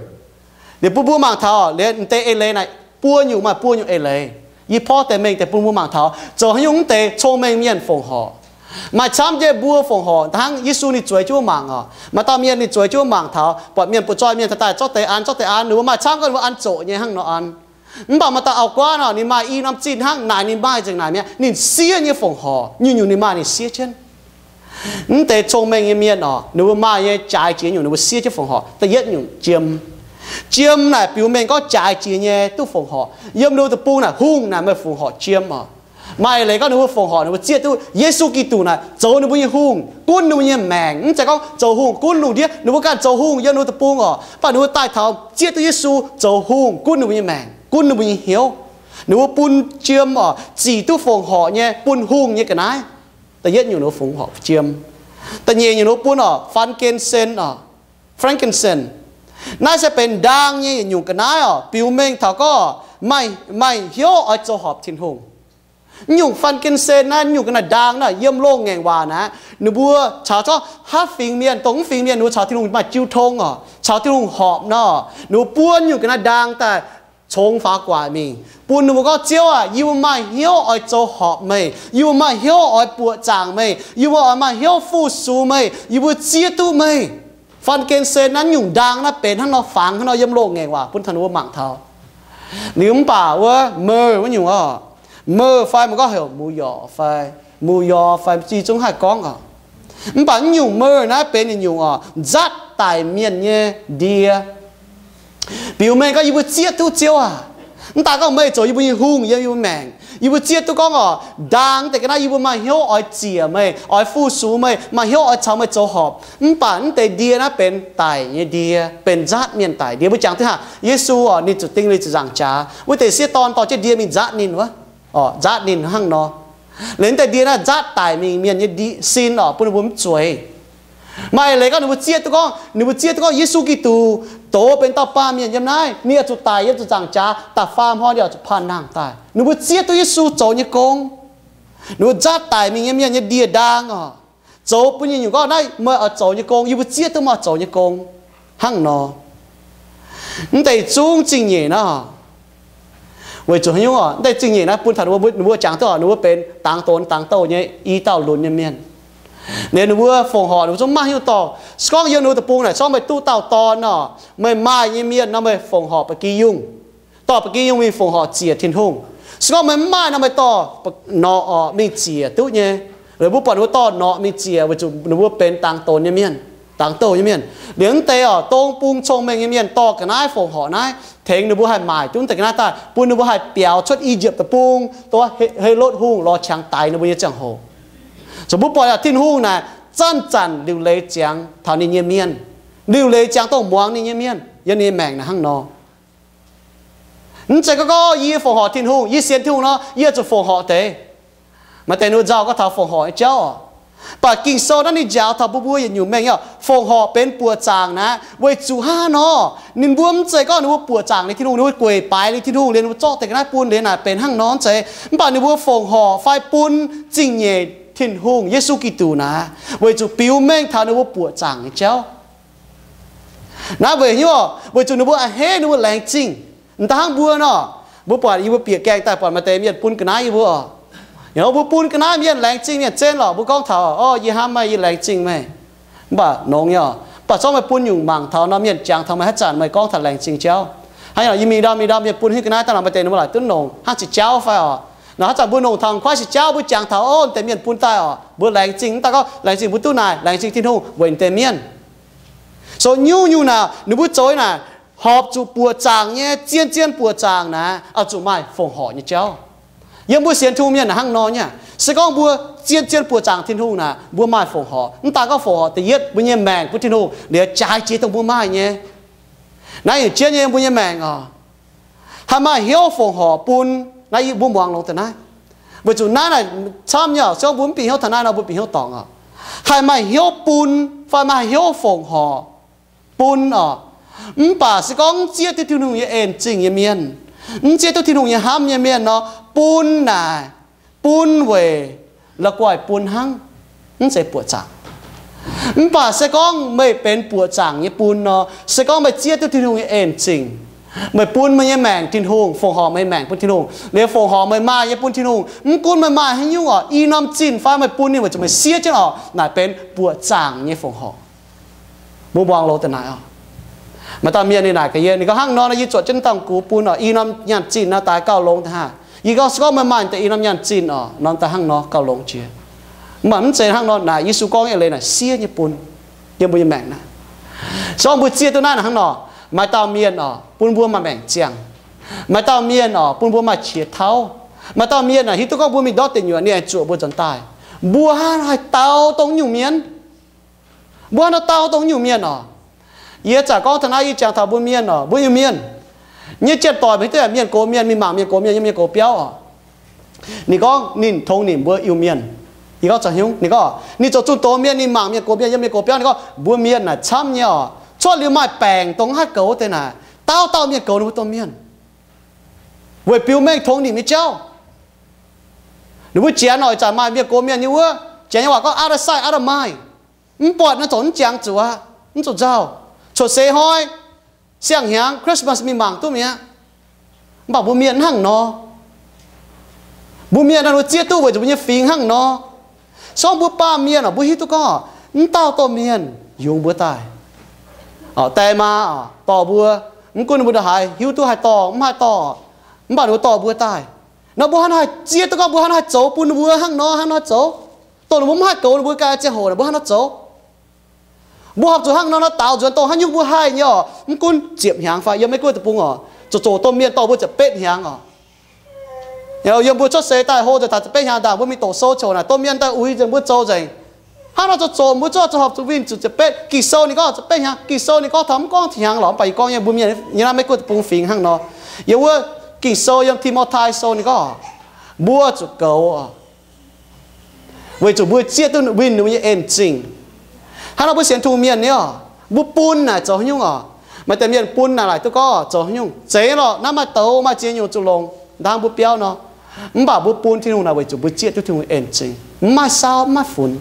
Liuz bun mbuo mangc taux liuz m'deix eix leiz naaic buo nyungc maaih buo nyungc eix leiz. Yie porv deix mengh deix bun mbuo mangc taux zoux haaix nyungc m'deix cong-mengh mienh fongc horc. Maaih camv jiex mbuo fongc horc hnangv Yesu ninh zueiz jienv wuov mangc oc. Maaih dauh mienh ninh zueiz jienv wuov mangc taux buatc mienh butv-zoih mienh daaih zorqv deix an, zorqv deix an, ninh mbuo maaih camv gorngv ninh mbuo an zoqc nyei hnangv nor an. Mv baac maaih dauh auv-guaav nor ninh maaih i norm zinh hnangv naaic, ninh maaih nzengc naaic mi'aqv, ninh siev nyei fongc horc, nyungc-nyungc ninh maaih ninh siev jienv. Mv deix cong-mengh nyei mienh oc, ninh mbuo maaih nyei jaaix jiex nyungc ninh mbuo siev jienv fongc horc. Da'yietv nyungc jiem. Jiem naaic biux mengh gorngv jaaix jiex nyei duqv fongc horc. Yiem ninh mbuo deic-bung naaic hungh naaic meih fongc horc jiem oc. Maaih eix leiz gorngv ninh mbuo fongc horc ninh mbuo zieqv duqv Yesu Giduc naaic zoux ninh mbuo nyei hungh, gunv ninh mbuo nyei maengc. Mv zeiz gorngv zoux hungh gunv lungh ndiev, ninh mbuo ganh zoux hungh yiem ninh mbuo deic-bung oc, mv baac ninh mbuo daaih taux zieqv duqv Yesu zoux hungh gunv ninh mbuo nyei maengc, gunv ninh mbuo nyei hnyouv. Ninh mbuo bun jiem oc, zic duqv fongc horc nyei bun hungh nyei ga'naaiv. Da'yietv nyungc ninh mbuo fongc horc jiem. Da'nyeic nyungc ninh mbuo bun oc, faan gen sen oc, frankincense. Naaiv se benx ndaang nyei yietc nyungc ga'naaiv oc, biux mengh taux gorngv maaih hnyouv oix zoux horpc Tin-Hungh. Nyungc faan gen sen naaiv, nyungc ga'naaiv ndaang naaiv, yiem loz-ngaengc waac naaiv, ninh mbuo caux gorngv hatv fingx mienh, dongh mv fingx mienh, ninh mbuo caux Tin-Hungh maaih jiu tong oc, caux Tin-Hungh horpc nor, ninh mbuo buon nyungc ga'naaiv ndaang daaih congx faaux gu'nguaaic mingh, bun ninh mbuo gorngv, Ziouv aac, yie mbuo maaih hnyouv oix zoux horpc meih, yie mbuo maaih hnyouv oix buoqc zaangc meih, yie mbuo oix maaih hnyouv fu-sux meih, yie mbuo zieqv duqv meih. Faan gen sen naaiv nyungc ndaang naaiv benx hnangv nor, fangx hnangv nor yiem loz-ngaengc waac bun taux ninh mbuo mangc taux. Liuz mv baac wuov myrrh wuov nyungc oc, myrrh fai meih gorngv heuc mouc yorc fai, mouc yorc fai zungv haih gorngv oc. Mv baac naaiv nyungc myrrh naaiv benx yietc nyungc oc, nzatv daic mienh nyei ndie. Biux mengh gorngv yie mbuo zieqv duqv Ziouv aac, mv daaih gorngv meih zoux yie mbuo nyei hungh yiem yie mbuo maengc, yie mbuo zieqv duqv gorngv oc, ndaang deix ga'naaiv yie mbuo maaih hnyouv oix ziec meih, oix fu-sux meih, maaih hnyouv oix caux meih zoux horpc. Mv baac naaiv deix ndie naaiv benx daic nyei ndie, benx nzatv mienh daic ndie. Mbuo jangx duqv haic, Yesu oc, ninh zuqc ding liuz zuqc nzaangc jaax, wuov deix sieqv dorn dorh jienv ndie mingh nzatv ninh wuov, nzatv ninh hnangv nor. Liuz naaiv deix ndie naaiv nzatv daic mingh mienh nyei ndie sin oc, bun ninh mbuo mv zueiz. Maaih leiz gorngv ninh mbuo zieqv duqv gorngv, ninh mbuo zieqv duqv gorngv Yesu Giduc doz benx dauh baamh mienh yiem naaiv, ninh oix zuqc daic yiem zuqc nzaangc jaax, da'faam hnoi ninh oix zuqc paah nangh daaih. Ninh mbuo zieqv duqv Yesu zoux nyei gong. Ninh mbuo nzatv daic mingh nyei mienh nyei ndie-ndaang oc, zoux bun nyei nyungc gorngv naaiv meih oix zoux nyei gong, yie mbuo zieqv duqv meih oix zoux nyei gong hnangv nor. Mv deix zungv zingh nyeic naaiv, weic zuqc haaix nyungc oc, mv deix zingh nyeic naaiv bun taux ninh mbuo, ninh mbuo jangx duqv oc, ninh mbuo benx dangx donx dangx douh nyei i dauh lunx nyei mienh. Liuz ninh mbuo fongc horc ninh mbuo zungv maiv hiuv dorngh. Se gorngv yiem ninh mbuo deic-bung naaic, se gorngv meih duqv dauh dorn nor, meih maaih nyei mienh nor meih fongc horc ba'gi yungh, dorh ba'gi yungh mingh fongc horc ziec Tin-Hungh. Se gorngv meih mv maaih nor meih dorh norqc oc mingh ziec duqv nyei. Liuz mbuo buatc ninh mbuo dorh norqc mingh ziec weic zuqc ninh mbuo benx dangx donx nyei mienh, dangx douh nyei mienh. Liuz mv deix oc, dong bung cong-mengh nyei mienh dorh ga'naaiv fongc horc naaiv tengx ninh mbuo haih maaic duqv mv deix ga'naaiv daaih, bun ninh mbuo haih biaux cuotv I^yipv Deic-Bung, dongh Helotv Hungh lorz qangx daix ninh mbuo nyei ziangh hoc. Zuqc mbuo buatc aac, Tin-Hungh naaic zanc-zanc liuc leiz ziangx taux ninh nyei mienh, liuc leiz ziangx dongh muangx ninh nyei mienh yiem ninh nyei maengc naaic hnangv nor. Mv zeiz gorngv, gorngv yie fongc horc Tin-Hungh, yie sienx Tin-Hungh nor, yie zuqc fongc horc deix. Maaih deix ninh mbuo nzauh gorngv taux fongc horc nyei jauv oc. Mv baac Ging-Sou naaiv ninh njaaux taux mbuo mbuo yietc nyungc mengh nyei oc, fongc horc benx buoqc zaangc naaiv weic zuqc hnangv nor, ninh mbuo mv zeiz gorngv ninh mbuo buoqc zaangc ninh Tin-Hungh, ninh mbuo gueic baaix ninh Tin-Hungh liuz ninh mbuo zorqv deix ga'naaiv bun liuz naaic benx hnangv nor, mv zeiz. Mv baac ninh mbuo fongc horc fai bun zingh nyeic Tin-Hungh, Yesu Giduc naaic, weic zuqc biux mengh taux ninh mbuo buoqc zaangc nyei jauv. Naaiv weic hnyouv, weic zuqc ninh mbuo a'hneiv ninh mbuo laengz zingh. M'daaih hnangv mbuo nor, mbuo buatc yie mbuo bieqc gaengh daaih buatc maaih deix mienh bun ga'naaiv yie mbuo oc. Yie mbuo bun ga'naaiv mienh laengz zingh mienh zien lorqc, mbuo gorngv taux, Orv, yie hnamv meih, yie laengz zingh meih. Mv baac nongx nyei oc. Mv baac zorqv meih bun nyungc mangc taux nor, mienh jangx taux meih haaix zanc meih gorngv taux laengz zingh jauv. Hnangv yie mingh ndau mingh ndau mienh bun haaix ga'naaiv daaih nor, maaih deix ninh mbuo laaic duqv nongc hnangv se jauv fai oc. Nor haaix zanc mbuo nongc taux kuaaiv se jauv, mbuo jangx taux, Orv, deix mienh bun daaih oc, mbuo laengz zingh. Mv daaih gorngv laengz zingh mbuo duqv naaic, laengz zingh Tin-Hungh weic deix mienh. So nyungc-nyungc naaic ninh mbuo zoux naaic horpc zuqc buoqc zaangc nyei, zien-zien buoqc zaangc naaic oix zuqc maaih fongc horc nyei jauv. Yiem mbuo sienx Tin-Hungh mienh naaic hnangv nor nyei. Se gorngv mbuo zien-zien buoqc zaangc Tin-Hungh naaic, mbuo maaih fongc horc. Mv daaih gorngv fongc horc da'yietv, mbuo nyei maengc bun Tin-Hungh liuz, jaaix jiex dongh mbuo maaih nyei. Naaiv yietc jienv nyei mbuo nyei maengc oc, haih maaih hnyouv fongc horc bun. Naaiv mbuo muangx longx deix naaiv. Weic zuqc naaiv naaic camv nyei oc. Se gorngv mbuo mv bieqc hnyouv taux naaiv nor, mbuo bieqc hnyouv dorngc oc. Haih maaih hnyouv bun, fai maaih hnyouv fongc horc bun oc. Mv baac se gorngv mv zieqv duqv Tin-Hungh nyei en zingh nyei mienh, mv zieqv duqv Tin-Hungh nyei hnamv nyei mienh nor, bun naaic, bun weic la'guaih bun hnangv, mv zeiz buoqc zaangc. Mv baac se gorngv meih benx buoqc zaangc nyei bun nor, se gorngv meih zieqv duqv Tin-Hungh nyei en zingh, meih bun meih nyei maengc Tin-Hungh, fongc horc meih maengc bun Tin-Hungh, liuz fongc horc meih maaih nyei bun Tin-Hungh, mv gunv meih maaih haaix nyungc oc, i norm zinh fai meih bun ninh weic zuqc meih siev jienv oc, naaic benx buoqc zaangc nyei fongc horc. Mbuo muangx longx deix naaic oc. Maaih dauh mienh ninh naaic gaax yie, ninh gorngv, hnangv nor nor yie zuotc jienv dangh gux bun oc, i norm nyaanh zinh nor daaih gauh longx deix haah. Yie gorngv, se gorngv meih maaih deix i norm nyaanh zinh oc, norm daaih hnangv nor gauh longx jiex. Mv baac mv zeiz hnangv nor naaic, Yesu gorngv nyei leiz naaic siev nyei bun yiem mbuo nyei maengc naaic. Se gorngv mbuo zieqv duqv naaiv naaic hnangv nor, maaih dauh mienh oc bun mbuo maaih maengc ziangh. Maaih dauh mienh oc bun mbuo maaih qiex tauv. Maaih dauh mienh naaic hiuv duqv gorngv mbuo mingh ndortv deic nyuoqc ninh aengx zuoqc mbuo nzuonx daaih. Mbuo hnangv haih dau dongh nyungc mienh. Mbuo hnangv nor dau dongh nyungc mienh oc. Yie zanc gorngv taux naaiv yie jangx taux mbuo mienh oc, mbuo Iu-Mienh nyei janx-doic, maiv hiuv duqv mienh gox mienh mingh mangc mienh gox mienh yiem mienh gox biauv oc. Ninh gorngv ninh tongx nimc mbuo Iu-Mienh. Yie gorngv, Za'hnyungv? Ninh gorngv ninh zoux zunh doz mienh, ninh mangc mienh gox mienh yiem mienh gox biauv. Ninh gorngv mbuo mienh naaic camv nyei oc. Cuotv liuz maaih baengc dongh mv haih goux deix naaic, dauh dauh mienh goux ninh mbuo domh mienh weic biux mengh tongx nimc nyei jauv. Ninh mbuo janx oc, ih zanc maaih mienh gox mienh nyei wuov, janx nyei waac gorngv other side, other mind. Mv buatc naaiv zoux mv jangx zuqc aqv, mv zuqc nzauh. Cuotv seix hnoi, siang-hnyangx, Christmas mingh mangc duqv mi'aqv. Mv baac mbuo mienh hnangv nor, mbuo mienh naaiv mbuo zieqv duqv weic zuqc mbuo nyei fingx hnangv nor. Se gorngv mbuo baamh mienh oc, mbuo hiuv duqv gorngv mv dauh domh mienh yungz mbuo daaih, die maa oc dorh mbuo, mv gunv ninh mbuo ndongc haaix, hiuv duqv haih dorh mv haih dorh, mv baac ninh mbuo dorh mbuo daaih nor, mbuo hnangv nor haih zieqv duqv gorngv mbuo hnangv nor haih zoux bun ninh mbuo hnangv nor, hnangv nor haih zoux, dongh ninh mbuo mv haih goux ninh mbuo ganh ziangh hoc naaic, mbuo hnangv nor zoux. Mbuo horpc zuqc hnangv nor nor daaux nzuonx dongh haaix nyungc mbuo haih nyei oc. Mv gunv ziepc hnyangx fai yiem Meiv Guoqv deic-bung oc, zoux zoux domh mienh dorh mbuo ziepc betv hnyangx oc. Yiem mbuo cuotv seix daaih hlo nzengc taux ziepc betv hnyangx ndaangc mbuo mingh doqc sou ziouc naaic domh mienh daaih uix nzengc mbuo zoux nzengc. Hnangv nor zoux zoux mbuo zuqc horpc zuqc winh zuqc ziepc betv. Ging-Sou ninh gorngv ziepc betv hnyangx, Ging-Sou ninh gorngv taux mv gorngv hnyangx lorqc, mv baac yie gorngv nyei mbuo mienh nyei naaiv Meiv Guoqv deic-bung fingx hnangv nor. Yiem wuov Ging-Sou yiem Ti^mo^tai Sou ninh gorngv mbuo zuqc goux oc, weic zuqc mbuo zieqv duqv winh ninh mbuo nyei en-zingh. Hnangv nor mbuo sienx Tin-Hungh mienh nyei oc, mbuo bun naaic zoux haaix nyungc oc? Maaih deix mienh bun naaic laaic duqv gorngv zoux haaix nyungc? Zeiz lorqc, naaiv maaih douz maaih ziex nyungc zuqc longc, hnangv mbuo biauv nor. Mv baac mbuo bun Tin-Hungh naaic weic zuqc mbuo zieqv duqv Tin-Hungh en-zingh, mv maaih saauv mv maaih funx.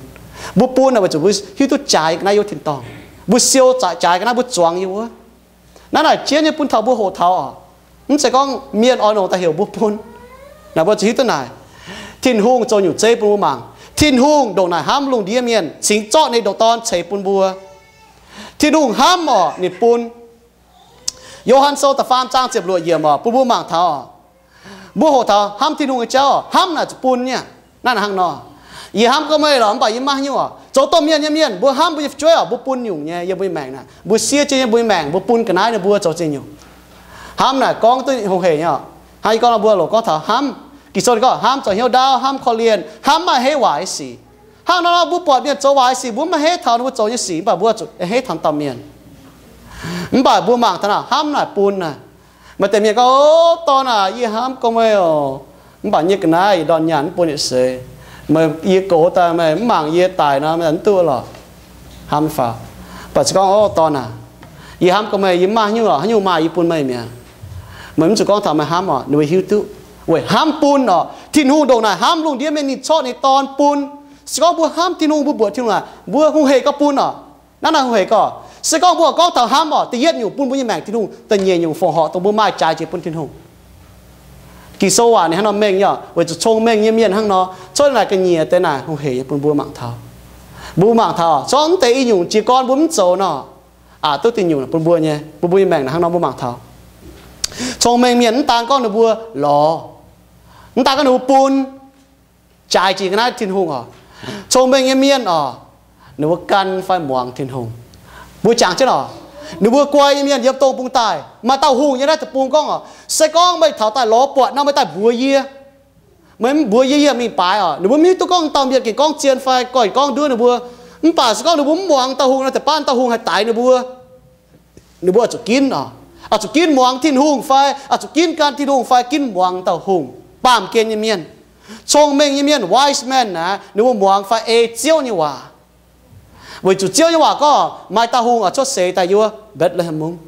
Mbuo bun naaic weic zuqc mbuo hiuv duqv jaaix ga'naaiv yiem wuov tin-dorngh, mbuo siou jaaix ga'naaiv, mbuo zuangx yiem wuov. Naaiv naaic jienv nyei bun taux mbuo hoqc taux oc. Mv zeiz gorngv mienh oix longc daaih heuc mbuo bun. Naaic mbuo zuqc hiuv duqv naaic, Tin-Hungh zoux nyungc zeiv bun mbuo mangc. Tin-Hungh ndongc naaic hnamv lungh ndiev mienh cingx zorqv ninh ndoqc Dorn ceix bun mbuo. Tin-Hungh hnamv oc, ninh bun. Yo^han Sou da'faam zaang ziepc luoqc yiemc oc, bun mbuo mangc taux oc. Mbuo hoqc taux hnamv Tin-Hungh nyei jauv oc, hnamv naaic zuqc bun nyei. Naaiv naaic hnangv nor, yie hnamv gorngv meih lorqc, mv baac yie mv maaih haaix nyungc oc. Zoux domh mienh nyei mienh, mbuo hnamv mbuo nyei fu'jueiv oc, mbuo bun nyungc nyei. Yiem mbuo nyei maengc naaic, mbuo siev jienv yiem mbuo nyei maengc, mbuo bun ga'naaiv ninh mbuo zoux ziex nyungc. Hnamv naaic gorngv duqv hungh hec nyei oc. Hnangv yie gorngv nor, mbuo loc gorngv taux hnamv. Ging-Sou ninh gorngv hnamv zoux hnyouv ndaauv, hnamv korv-lienh, hnamv maaih hei waaic sic. Hnangv nor, mbuo buatc mienh zoux waaic sic, mbuo mv maaih hei taux ninh mbuo zoux nyei sic, mv baac mbuo zuqc hei taux dauh mienh. Mv baac mbuo mangc taux naaic, hnamv naaic bun naaic. Maaih deix mienh gorngv, O, dorn aac, yie hnamv gorngv meih oc, mv baac yie nyei ga'naaiv yie ndorn nyaanh mv bun yietc seix. Meih, yie goux daaih meih mv mangc yie daic nor, meih mv duqv lorqc. Hnamv faaux. Mv baac se gorngv, O, dorn aac, yie hnamv gorngv meih, yie mv maaih haaix nyungc lorqc, haaix nyungc maaih yie bun meih mi'aqv. Meih mv zuqc gorngv taux meih hnamv oc, ninh mbuo hiuv duqv. Weic hnamv bun oc. Tin-Hungh ndongc naaic hnamv lungh ndiev mienh, ninh corc ninh Dorn bun. Se gorngv mbuo hnamv Tin-Hungh, mbuo mbuoqc Tin-Hungh naaic, mbuo hungh hec gorngv bun oc. Naaiv naaic hungh hec gorngv, se gorngv mbuo gorngv taux hnamv oc, da'yietv nyungc bun mbuo nyei maengc Tin-Hungh, da'nyeic nyungc fongc horc dongh mbuo maaih jaaix jiex bun Tin-Hungh. Ging-Sou waac ninh hnangv nor mengh nyei oc, weic zuqc cong-mengh nyei mienh hnangv nor, cuotv naaic ga'nyiec deix naaic hungh hec nyei bun mbuo mangc taux. Mbuo mangc taux, se gorngv mv deix i nyungc jiez gorn mbuo mv zoux nor, aqc duqv dingh nyungc bun mbuo nyei, bun mbuo nyei maengc naaic hnangv nor mbuo mangc taux. Cong-mengh mienh mv daan gorngv ninh mbuo lorz, mv daan gorngv ninh mbuo bun, jaaix jiex ga'naaiv Tin-Hungh oc. Cong-mengh nyei mienh oc, ninh mbuo gan fai muangx Tin-Hungh. Mbuo jangx jienv oc, ninh mbuo guai nyei mienh yiem dongh bung daaih, maaih dauh hungh nyei naaiv deic-bung gorngv oc, se gorngv meih taux daaih lorz buatc nor, meih daaih mbuox yie. Meih mv mbuox yie, yie mingh baaix oc. Ninh mbuo mv hiuv duqv gorngv dauh mienh gengh gorngv zien fai gorngv nduov ninh mbuo. Mv baac se gorngv ninh mbuo mv muangx dauh hungh nor, deix baav dauh hungh haih daix ninh mbuo, ninh mbuo oix zuqc ginv oc. Oix zuqc ginv muangx Tin-Hungh fai oix zuqc ginv gan Tin-Hungh fai ginv muangx dauh hungh. Baamh gen nyei mienh, cong-mengh nyei mienh, wise men naaic, ninh mbuo muangx fai ei Ziouv nyei waac. Weic zuqc Ziouv nyei waac gorngv maaih dauh hungh oix cuotv seix daaih yiem Mbetc^le^hem Mungv.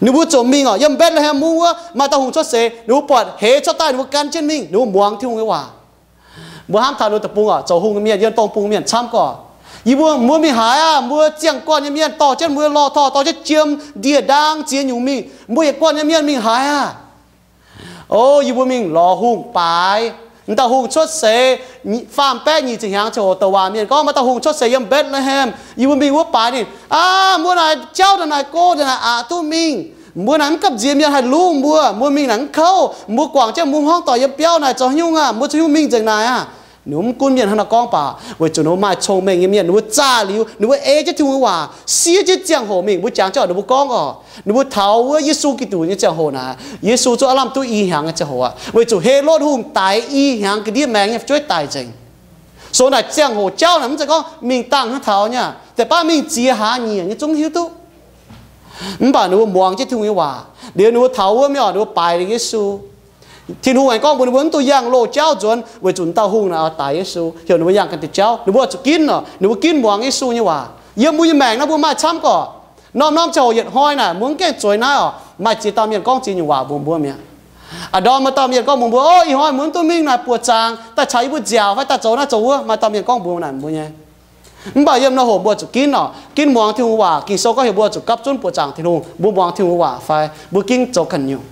Ninh mbuo ziouc mingh oc. Yiem Mbetc^le^hem Mungv wuov maaih dauh hungh cuotv seix. Ninh mbuo buatc heix cuotv daaih, ninh mbuo gan jienv mingh, ninh mbuo muangx Tin-Hungh nyei waac. Mbuo hnamv taux ninh mbuo deic-bung oc, zoux hungh nyei mienh, yiem dongh bung mienh camv gorqv, yie mbuo, mbuo mingh haaix aqv? Mbuo ziangh guanh nyei mienh dorh jienv mbuo lorh torh, dorh jienv jiem, ndie-ndaang, ziex nyungc mingh. Mbuo yietc guanh nyei mienh mingh haaix aqv? O, yie mbuo mingh lorz hungh baaix. M'dauh hungh cuotv seix, faam-baeqv nyic ziepc hnyangx ziangh hoc douc waac mienh gorngv maaih dauh hungh cuotv seix yiem Mbetc^le^hem. Yie mbuo mingh wuov baaix ninh. Aav, mbuo naaic jauv naaic, naaic go naaic aqc duqv mingh. Mbuo naaic mv gapv nziex mienh haih luv mbuo. Mbuo mingh naaic mv kouv. Mbuo guangc jienv mbuo hmuangv doic yiem biauv naaic zoux haaix nyungc aqv? Mbuo zoux haaix nyungc mingh nzengc naaic aqv? Ninh mbuo mv gunv mienh hnangv nor gorngv baac, weic zuqc ninh mbuo maaih cong-mengh nyei mienh, ninh mbuo zaah liuz, ninh mbuo ei jienv Tin-Hungh nyei waac, siev jienv ziangh hoc mingh. Mbuo jangx jienv ninh mbuo gorngv oc, ninh mbuo taux wuov Yesu Giduc nyei ziangh hoc naaic, Yesu zungv aav lamh duqv i hnyangx nyei ziangh hoc aqv, weic zuqc Helotv Hungh daix i hnyangx ga'ndiev maengx nyei fu'jueiv daaih nzengc. So naaic ziangh hoc jauv naaic mv zeiz gorngv mingh dangh hnangv taux nyei, deix baav mingh ziex hlaax nyieqc nyei zungv hiuv duqv. Mv baac ninh mbuo muangx jienv Tin-Hungh nyei waac liuz, ninh mbuo taux wuov mienh oc, ninh mbuo baaix liuz Yesu. Tin-Hungh aengx gorngv mbuox ninh mbuo mv dungx yangh loz-jauv nzuonx, weic zuqc dauh hungh naaic oix daix Yesu, heuc ninh mbuo yangh ganh diuh jauv. Ninh mbuo oix zuqc ginv oc, ninh mbuo ginv muangx Yesu nyei waac. Yiem mbuo nyei maengc naaiv mbuo maaih camv gorqv. Norm-norm ziangh hoc yietc hnoi naaic mbuo mv gaengh zueiz naaiv oc, maaih ziex dauh mienh gorngv ziex nyungc waac mbuox mbuo mi'aqv. A'ndorm maaih dauh mienh gorngv mbuox mbuo, O, ih hnoi mbuo mv dungx mingh naaic buoqc zaangc, daaih caux yie mbuo nziaauc fai daaih zoux naaiv zoux wuov. Maaih dauh mienh gorngv mbuox naaic mbuo nyei. Mv baac yiem nor hoc mbuo zuqc ginv oc, ginv muangx Tin-Hungh waac. Ging-Sou gorngv heuc mbuo zuqc gapv zunv buoqc zaangc Tin-Hungh, mbuo muangx Tin-Hungh waac fai mbuo ginv zoux ganh nyungc.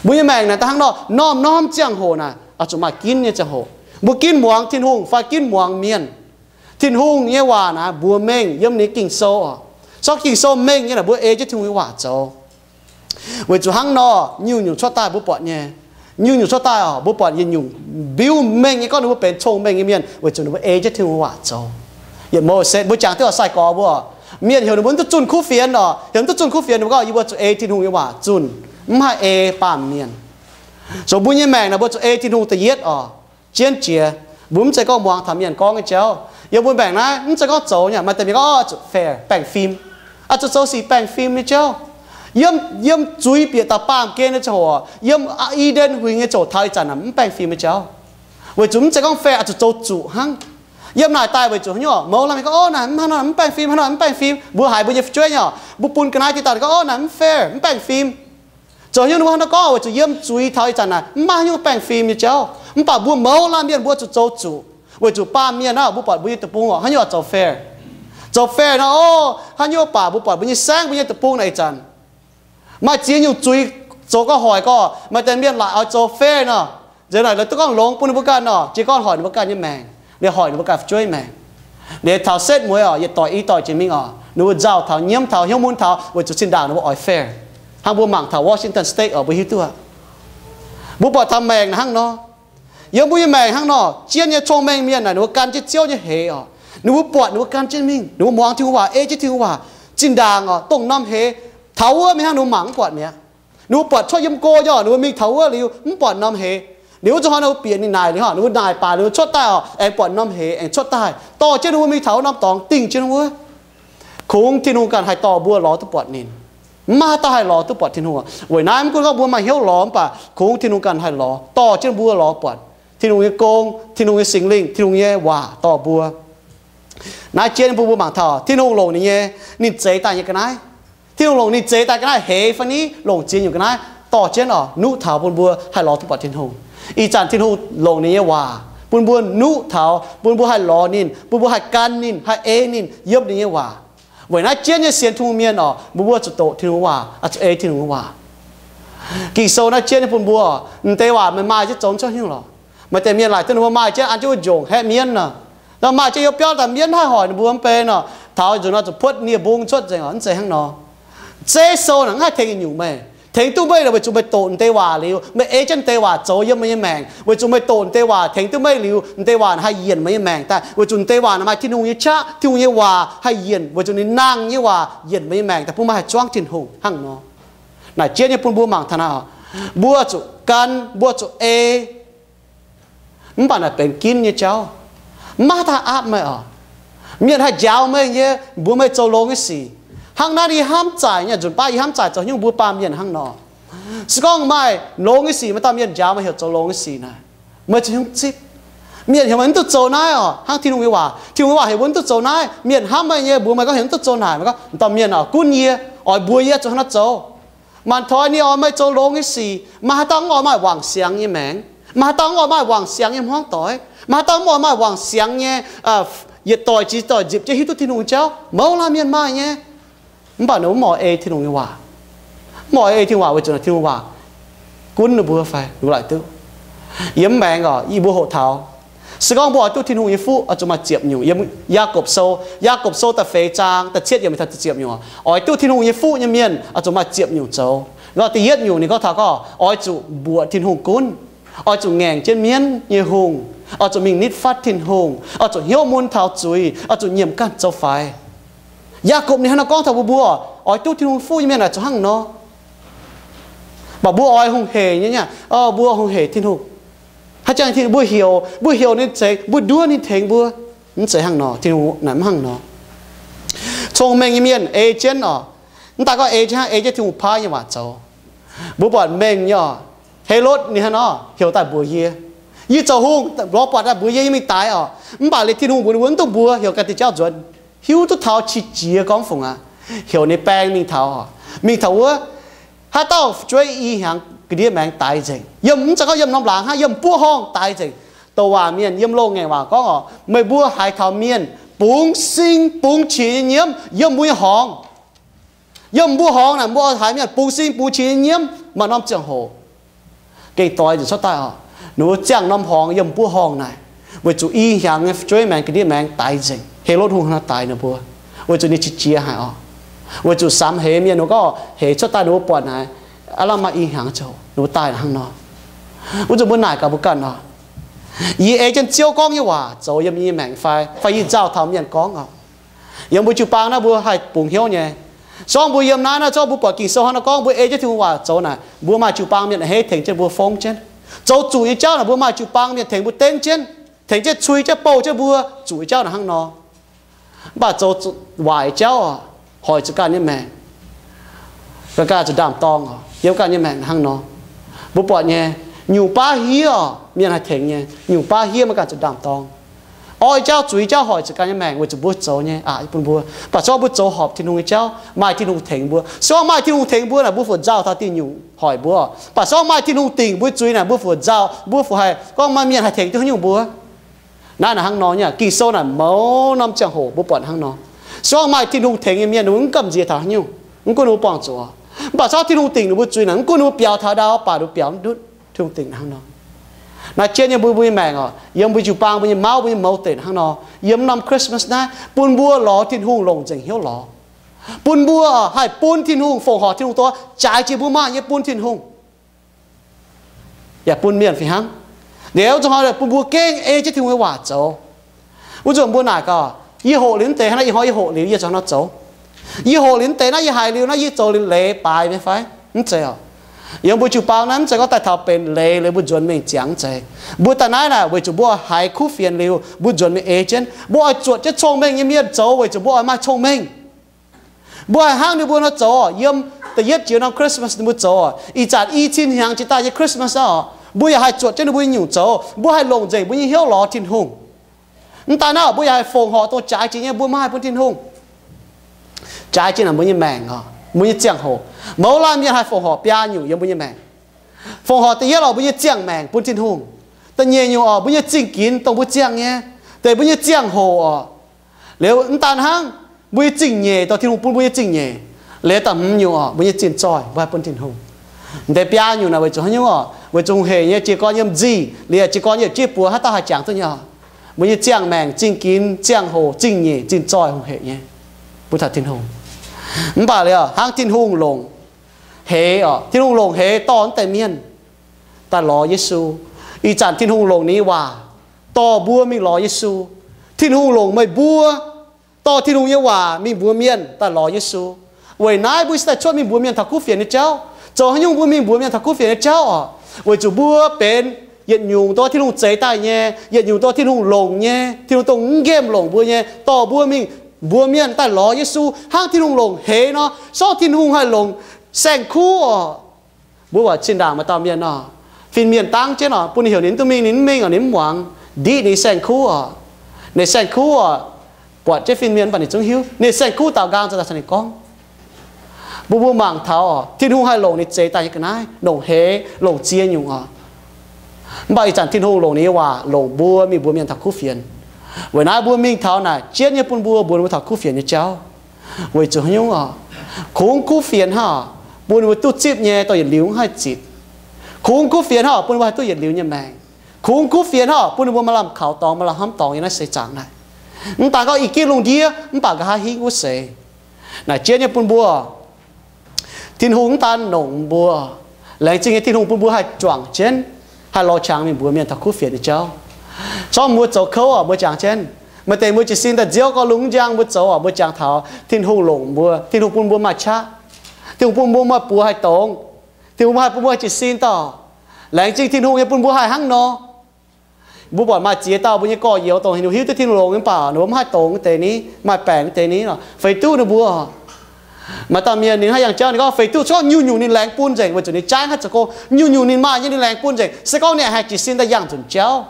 Mbuo nyei maengc naaic daaih hnangv nor, norm-norm ziangh hoc naaic oix zuqc maaih ginv nyei ziangh hoc. Mbuo ginv muangx Tin-Hungh fai ginv muangx mienh. Tin-Hungh nyei waac naaic mbuox mengh yiem ninh Ging-Sou oc. Sortv Ging-Sou mengh nyei naaic mbuo ei jienv Tin-Hungh nyei waac zoux. Weic zuqc hnangv nor, nyungc-nyungc cuotv daaih mbuo buatc nyei. Nyungc-nyungc cuotv daaih oc, mbuo buatc yietc nyungc mbiuv mengh nyei gorngv ninh mbuo benx cong-mengh nyei mienh weic zuqc ninh mbuo ei jienv Tin-Hungh waac zoux. Yietc mouz se mbuo jangx duqv oc, sai-gorx mbuo, mienh heuc ninh mbuo mv duqv zunh kuv fienx oc. Heuc mv duqv zunh kuv fienx, ninh mbuo gorngv, Yie mbuo zuqc ei Tin-Hungh nyei waac zunh, mv haih ei baamh mienh. Zoux mbuo nyei maengc naaic mbuo zuqc ei Tin-Hungh da'yietv oc. Jienv jiex, mbuo mv zeiz gorngv muangx taux mienh gorngv nyei jauv. Yiem mbuo maengc naaiv mv zeiz gorngv zoux nyei. Maaih deix mienh gorngv, Oix zuqc fair, baengh fim. Oix zuqc zoux sic baengh fim nyei jauv. Yiem, yiem zuiz bieqc dauh baamh gen nyei ziangh hoc, yiem Eden huingx nyei ziouc taux ih zanc naaic mv baengh fim nyei jauv. Weic zuqc mv zeiz gorngv fair, oix zuqc zoux zuqc hnangv. Yiem naaic daaih weic zuqc haaix nyungc, mouz lamh mienh gorngv, Ov, naaic mv hnangv nor, mv baengh fim, hnangv nor mv baengh fim. Mbuo haiz mbuo nyei fu'jueiv nyei oc, mbuo bun ga'naaiv diqv dauh gorngv, Ov, naaic mv fair, mv baengh fim. Zoux haaix nyungc ninh mbuo hnangv nor gorngv? Weic zuqc yiem zuiz taux ih zanc naaic mv maaih haaix nyungc baengh fim nyei jauv. Mv baac mbuo mouz laanh mienh mbuo zuqc zoux zuqc, weic zuqc baamh mienh naaic mbuo buatc mbuo nyei deic-bung oc, haaix nyungc oix zoux fair. Zoux fair nor, ov, haaix nyungc baac mbuo buatc mbuo nyei saengv, mbuo nyei deic-bung naaic ih zanc maaih ziex nyungc zuiz zoux gauh hoic gorqv, maaih deix mienh laaic oix zoux fair nor, nzengc naaic la'duqv gorngv longx bun ninh mbuo ganh nor, jiez gorn hoic ninh mbuo ganh nyei maengc, liuz hoic ninh mbuo ganh fu'jueiv maengc. Liuz taux setv mueiz oc, yietc doic i doic jiex mingh oc, ninh mbuo nzauh taux, nyiemv taux, hnyouv mun taux, weic zuqc zinh ndaangc ninh mbuo oix fair. Hnangv mbuo mangc taux Washington State oc, mbuo hiuv duqv aqv. Mbuo buatc taux maengc naaic hnangv nor. Yiem mbuo nyei maengc hnangv nor, jienv nyei cong-mengh mienh naaic ninh mbuo gan jienv Ziouv nyei heix oc. Ninh mbuo buatc ninh mbuo gan jienv mingh, ninh mbuo muangx Tin-Hungh waac, ei jienv Tin-Hungh waac, zinh ndaangc oc, dongh norm heix taux wuov mingh hnangv ninh mbuo mangc mv buatc mi'aqv. Ninh mbuo buatc cuotv yiem go nyei oc, ninh mbuo mingh taux wuov liuz mv buatc norm heix. Liuz wuov zuqc hnoi ninh mbuo bieqc ninh naaic liuz, ninh mbuo naaic baac liuz cuotv daaih oc, aengx buatc norm heix aengx cuotv daaih, dorh jienv ninh mbuo mingh taux wuov norm dorngx dingh jienv wuov. Kungx Tin-Hungh ganh haih dorh mbuo lorz duqv buatc ninh. Mv maaih haaix dauh haih lorz duqv buatc Tin-Hungh. Weic naaiv mv gunv gorngv mbuo maaih hnyouv lorz, mv baac kungx Tin-Hungh ganh haih lorz, dorh jienv mbuo lorz buatc Tin-Hungh nyei gong, Tin-Hungh nyei Singx Lingh, Tin-Hungh nyei waac dorh mbuo. Naaiv jienv bun mbuo mangc taux Tin-Hungh longc ninh nyei, ninh zeix daaih nyei ga'naaiv. Tin-Hungh longc ninh zeix daaih ga'naaiv heix fai ni, longc ziex nyungc ga'naaiv dorh jienv oc, nuqv taux bun mbuo haih lorz duqv buatc Tin-Hungh. Ih zanc Tin-Hungh longc ninh nyei waac bun mbuo nuqv taux, bun mbuo haih lorz ninh, bun mbuo haih gan ninh, haih ei ninh yiem ninh nyei waac. Weic naaiv jienv nyei sienx Tin-Hungh mienh oc, mbuo mbuo zuqc doqc Tin-Hungh waac, zuqc ei Tin-Hungh waac. Ging-Sou naaiv jienv nyei bun mbuo, m'deix waac meih maaih jienv zoux cuotv hnyouv lorqc. Maaih deix mienh laaic duqv ninh mbuo maaih jienv an jienv wuov njongc haeqv mienv nor, nor maaih jienv hnyouv biauv daaih mienv haih hoic ninh mbuo mv bei nor, taux nzunc nor zuqc puotv nie mbung cuotv nzengc oc, mv zeiz hnangv nor. Zeiv sou naaic mv haih tengx yietc nyungc meih. Tengx duqv meih weic zuqc meih doqc m'deix waac liuz, meih ei jienv m'deix waac zoux yiem meih nyei maengc, weic zuqc meih doqc m'deix waac tengx duqv meih liuz, m'deix waac naaic haih yienc meih nyei maengc daaih, weic zuqc m'deix waac naaic maaih Tin-Hungh nyei qaqv, Tin-Hungh nyei waac haih yienc, weic zuqc ninh nangh nyei waac yienc meih nyei maengc daaih bun meih haih zuangv Tin-Hungh hnangv nor. Naaic jienv nyei bun mbuo mangc taux naaic, mbuo zuqc gan, mbuo zuqc ei Mv baac naaic benx ginv nyei jauv. Maiv maaih haaix dauh aapv meih oc. Mienh haih njaaux meih nyei, mbuox meih zoux longx nyei sic. Hnangv naaiv yie hnamv zaaic nyei, nzunc baav yie hnamv zaaic zoux haaix nyungc mbuo baamh mienh hnangv nor. Se gorngv maaih longx nyei sic, maaih dauh mienh njaaux meih heuc zoux longx nyei sic naaic, meih zuqc hnyouv zipv. Mienh heuc meih mv duqv zoux naaiv oc, hnangv Tin-Hungh nyei waac. Tin-Hungh nyei waac heuc mbuo mv duqv zoux naaiv. Mienh hnamv meih nyei, mbuox meih gorngv heuc mv duqv zoux naaic, meih gorngv, dauh mienh oc, gunv yie, oix mbuox yie zuqc hnangv naaiv zoux. Maanc toix ninh oix meih zoux longx nyei sic, maaih haaix dauh mv oix maaih wangc siangx nyei maengc? Maaih haaix dauh mv oix maaih wangc siangx nyei hmuangv doic? Maaih haaix dauh mv oix maaih wangc siangx nyei yietc doic jiex doic nzipc jienv hiuv duqv Tin-Hungh nyei jauv? Mouz laanh mienh maaih nyei. Mv baac ninh mbuo mv oix ei Tin-Hungh nyei waac. Mv oix ei Tin-Hungh waac weic zuqc Tin-Hungh waac gunv ninh mbuo fai ninh mbuo laaic duqv. Yiem maengx oc, yie mbuo hoqc taux, se gorngv mbuo oix duqv Tin-Hungh nyei fuqv, oix zuqc maaih ziepc nyungc. Yiem Yaagorpc Sou, Yaagorpc Sou da'feix zaang da'cietv yiemc taux da'ziepc nyungc, oix duqv Tin-Hungh nyei fuqv nyei mienh oix zuqc maaih ziepc nyungc zoux. Nor da'yietv nyungc ninh gorngv taux gorngv oix zuqc mbuoqc Tin-Hungh gunv, oix zuqc ngaengc jienv mienv nyei hungh, oix zuqc mingh nitv fatv Tin-Hungh, oix zuqc hnyouv mun taux zuiz, oix zuqc nyiemc ganh zoux faix. Yaagorpc ninh hnangv naaiv gorngv taux mbuo, mbuo oix duqv Tin-Hungh fuqv nyei mienh oix zuqc hnangv nor. Mv baac mbuo oix hungh hec nyei, mbuo hungh hec Tin-Hungh. Haaix zanc Tin, mbuo heuc, mbuo heuc ninh tengx, mbuo nduov ninh tengx mbuo. Mv zeiz hnangv nor, Tin-Hungh naaic mv hnangv nor. Cong-mengh nyei mienh ei jienv oc, mv daaih gorngv ei jienv hnangv, ei jienv Tin-Hungh paaiv nyei waac zoux. Mbuo buatc mengh nyei oc, Helotv ninh hnangv nor heuc daaih mbuox yie, yie zoux hungh, lorz buatc daaih mbuox yie, yie mingh daix oc. Mv baac liuz Tin-Hungh mbuox ninh mbuo mv duqv mbuox, heuc ganh diuh jauv nzuonx, hiuv duqv taux qiex jiez gorngv fungc aqv, heuc ninh baeng mingh taux oc. Mingh taux wuov, haaix dauh fu'jueiv i hnyangx ga'ndiev maengx daix nzengc, yiem, mv zeiz gorngv yiem norm laangz hnangv, yiem buov horngh daix nzengc. Douc waac mienh yiem loz-ngaengc waac gorngv oc, meih mbuo haiz taux mienh bungx sin bungx qiex nyei nyiemv yiem mbuo nyei horngz. Yiem mbuo horngz naaic, mbuo oix haiz mienh bungx sin bungx qiex nyei nyiemv maaih norm ziangh hoc. Gengh doix nzengc cuotv daaih oc, ninh mbuo ziangh norm horngz yiem buov horngh naaic, weic zuqc i hnyangx nyei fu'jueiv maengx ga'ndiev maengx daix nzengc. Helotv Hungh hnangv naaiv daix ninh mbuo, weic zuqc ninh qiex jiez haic oc. Weic zuqc samx heix mienh ninh mbuo gorngv heix cuotv daaih ninh mbuo buatc naaic, aav lamh maaih i hnyangx ziangh hoc ninh mbuo daaih hnangv nor. Wuov zanc mbuo naaic gaax mbuo ganh nor, yie ei jienv Ziouv gorngv nyei waac zoux yiem yie nyei maengc fai, fai yie nzauh taux mienh gorngv oc. Yiem mbuo jiu-baang naaiv mbuo haih bungx hnyouv nyei. Se gorngv mbuo yiem naaiv, naaiv zorqv mbuo buatc Ging-Sou hnangv naaiv gorngv mbuo ei jienv Tin-Hungh waac zoux naaic, mbuo maaih jiu-baang mienh a'hneiv tengx jienv mbuo fongv jienv. Zoux zuqc nyei jauv naaic mbuo maaih jiu-baang mienh tengx mbuo dengv jienv, tengx jienv cui jienv bouh jienv mbuo zuqc nyei jauv naaic hnangv nor. Mv baac zoux waaic jauv oc, hoic zuqc ganh nyei maengc, ganh zuqc ndaam-dorng oc, yiem ganh nyei maengc hnangv nor. Mbuo buatc nyei, nyungc baav hiev oc, mienh haih tengx nyei, nyungc baav hiev maiv ganh zuqc ndaam-dorng. Orv nyei jauv, zuiz nyei jauv hoic zuqc ganh nyei maengc weic zuqc mbuo zoux nyei aqc bun mbuo. Mv baac se gorngv mbuo zoux horpc Tin-Hungh nyei jauv, maaih Tin-Hungh tengx mbuo. Se gorngv maaih Tin-Hungh tengx mbuo naaic, mbuo fu-fungc nzauh taux diuh nyungc hoic mbuo. Mv baac se gorngv maaih Tin-Hungh dingc mbuo zuiz naaic, mbuo fu-fungc nzauh, mbuo fu-fungc haih gorngv maaih mienh haih tengx duqv haaix nyungc mbuo. Naaiv naaic hnangv nor nyei, Ging-Sou naaic mouz norm ziangh hoc mbuo buatc hnangv nor. Se gorngv maaih Tin-Hungh tengx nyei mienh, ninh mbuo mv gamh nziex taux haaix nyungc, mv gunv ninh mbuo buangh zuqc. Mv baac se gorngv Tin-Hungh dingc ninh mbuo zuiz naaic, mv gunv ninh mbuo biaux taux ndau, baac ninh mbuo biaux mv ndutv. Tin-Hungh dingc hnangv nor. Naaiv jienv nyei mbuo, mbuo nyei maengc oc, yiem mbuo jiu-baang, mbuo nyei mauv, mbuo nyei mouz deic hnangv nor, yiem norm Christmas naaiv bun mbuo lorz Tin-Hungh longc nzengc hnyouv lorz, bun mbuo haih bun Tin-Hungh, fongc horc Tin-Hungh dongh jaaix jiex mbuo maaih nyei bun Tin-Hungh, yaac bun mienh fih hnangv. Liuz zuqc hnoi bun mbuo gengh ei jienv Tin-Hungh nyei waac zoux. Wuov zanc mbuo naaic gaax, yie hoqc liuz mv deix hnangv naaiv, ih hnoi yie hoqc liuz yie zoux hnangv nor zoux. Yie hoqc liuz mv deix naaiv, yie haiz liuz naaiv, yie zoux liuz leiz baaix nyei fai? Mv zeiz oc. Yiem mbuo jiu-baang naaiv mv zeiz gorngv daaih taux benx leiz liuz mbuo nzuonx mingh ziangx, mv zeiz. Mbuo daaih naaiv naaic weic zuqc mbuo haiz kuv fienx liuz mbuo nzuonx mingh ei jienv. Mbuo oix zuotc jienv cong-mengh nyei mienh zoux weic zuqc mbuo oix maaih cong-mengh. Mbuo haih hnangv ninh mbuo nor zoux. Yiem da'yietv jiex norm Christmas ninh mbuo zoux, ih zanc i cin hnyangx jiex daaih nyei Christmas aqv oc, mbuo yaac haih zuotc jienv ninh mbuo nyei nyungc zoux. Mbuo haih longc nzengc mbuo nyei hnyouv lorz Tin-Hungh. Mv daaih naaiv, mbuo yaac haih fongc horc dongh jaaix jiex nyei mbuo maaih bun Tin-Hungh. Jaaix jiex naaic mbuo nyei maengc oc, mbuo nyei ziangh hoc. Mouz laanh mienh haih fongc horc biaa nyungc yiem mbuo nyei maengc. Fongc horc da'yietv oc, mbuo nyei ziangh maengc bun Tin-Hungh. Da'nyeic nyungc oc, mbuo nyei zingh ginx dongh mbuo ziangh nyei, deix mbuo nyei ziangh hoc oc. Liuz mv daan hnangv, mbuo nyei zingh nyeic, dongh Tin-Hungh bun mbuo nyei zingh nyeic. Liuz da'hmz nyungc oc, mbuo nyei zinh zoih, mbuo haih bun Tin-Hungh. Deix biaa nyungc naaic weic zuqc haaix nyungc oc? Weic zuqc hungh heic nyei, jiez gorn yiem nzih, liuz jiez gorn yiem jienv buoz, haaix dauh haih jangx duqv nyei oc? Mbuo nyei ziangh maengc, zingh ginx, ziangh hoc, zingh nyeic, zinh zoih hungh heic nyei bun taux Tin-Hungh. Mv baac liuz hnangv Tin-Hungh longc heix oc, Tin-Hungh longc heix dorh mv deix mienh daaih lorz Yesu. Ih zanc Tin-Hungh longc ninh nyei waac dorh mbuo mingh lorz Yesu. Tin-Hungh longc meih mbuo dorh Tin-Hungh nyei waac mingh mbuox mienh daaih lorz Yesu. Weic naaiv mbuo se daaih cuotv mingh mbuox mienh taux kuv fienx nyei jauv. Zoux haaix nyungc mbuo mingh mbuox mienh taux kuv fienx nyei jauv oc? Weic zuqc mbuo benx Yietc nyungc dongh Tin-Hungh zeix daaih nyei, yietc nyungc dongh Tin-Hungh longc nyei, Tin-Hungh dongh mv nqemh longc mbuo nyei, dorh mbuo mingh, mbuo mienh daaih lorz Yesu, hnangv Tin-Hungh longc heix nor, zorqv Tin-Hungh haih longc saeng-kuv oc. Mbuo buatc zinh ndaangc maaih dauh mienh oc, fin-mienh dangv jienv oc, bun ninh heuc ninh duqv mingh, ninh mv mingh oc, ninh mv muangx, ndiqv ninh saeng-kuv oc. Ninh saeng-kuv oc, buatc jienv fin-mienh mv baac ninh zungv hiuv ninh saeng-kuv daaux nqaang zoux daaih caux ninh gorngv. Mbuo mbuo mangc taux oc, Tin-Hungh haih longc ninh zeix daaih nyei ga'naaiv, longc heix, longc ziex nyungc oc. Mv baac ih zanc Tin-Hungh longc ninh nyei waac longc mbuo mingh mbuox mienh taux kuv fienx. Weic naaiv mbuo mingh taux naaic jienv nyei bun mbuo mbuox mbuo taux kuv fienx nyei jauv. Weic zuqc haaix nyungc oc? Kungx kuv fienx hnangv oc, bun mbuo duqv zipv nyei dorh yietc liuz mv haih zitc. Kungx kuv fienx hnangv oc, bun mbuo haih duqv yietc liuz nyei maengc. Kungx kuv fienx hnangv oc, bun mbuo maaih lamh kaux dorngx, maaih lamh hnamv dorngx yiem naaiv seix zaangc naaic. Mv daan gorngv i gitv lungh ndiev mv baac nqa'haav hingv wuov seix. Naaic jienv nyei bun mbuo, Tin-Hungh mv daan longc mbuo, laengz zingh nyei Tin-Hungh bun mbuo haih juangc jienv, haih lorz qangx mingh mbuox mienh taux kuv fienx nyei jauv. Zorqv mbuo zoux kouv oc, mbuo jangx jienv. Maaih deix mbuo jiez sin daaih nziouv gorx lungh njang mbuo zoux oc, mbuo jangx taux Tin-Hungh longc mbuo, Tin-Hungh bun mbuo maaih qaqv, Tin-Hungh bun mbuo maaih buoz haih dongz, Tin-Hungh haih bun mbuo haih jiez sin dauh. Laengz zingh Tin-Hungh nyei bun mbuo haih hnangv nor. Mbuo buatc maaih ziex dauh mbuo nyei gorx-youz dongh ninh hiuv duqv Tin-Hungh longx nyei mv baac ninh mbuo mv haih dongz deix ni, maaih baengc deix ni, feix duqv ninh mbuo. Maaih dauh mienh ninh haaix yangh jauv ninh gorngv feix duqv, se gorngv nyungc-nyungc ninh laengz bun nzengc weic zuqc ninh jaaix haaix zoux gong, nyungc-nyungc ninh maaih nyei ninh laengz bun nzengc, se gorngv ninh haih jiez sin daaih yangh nzunc jauv.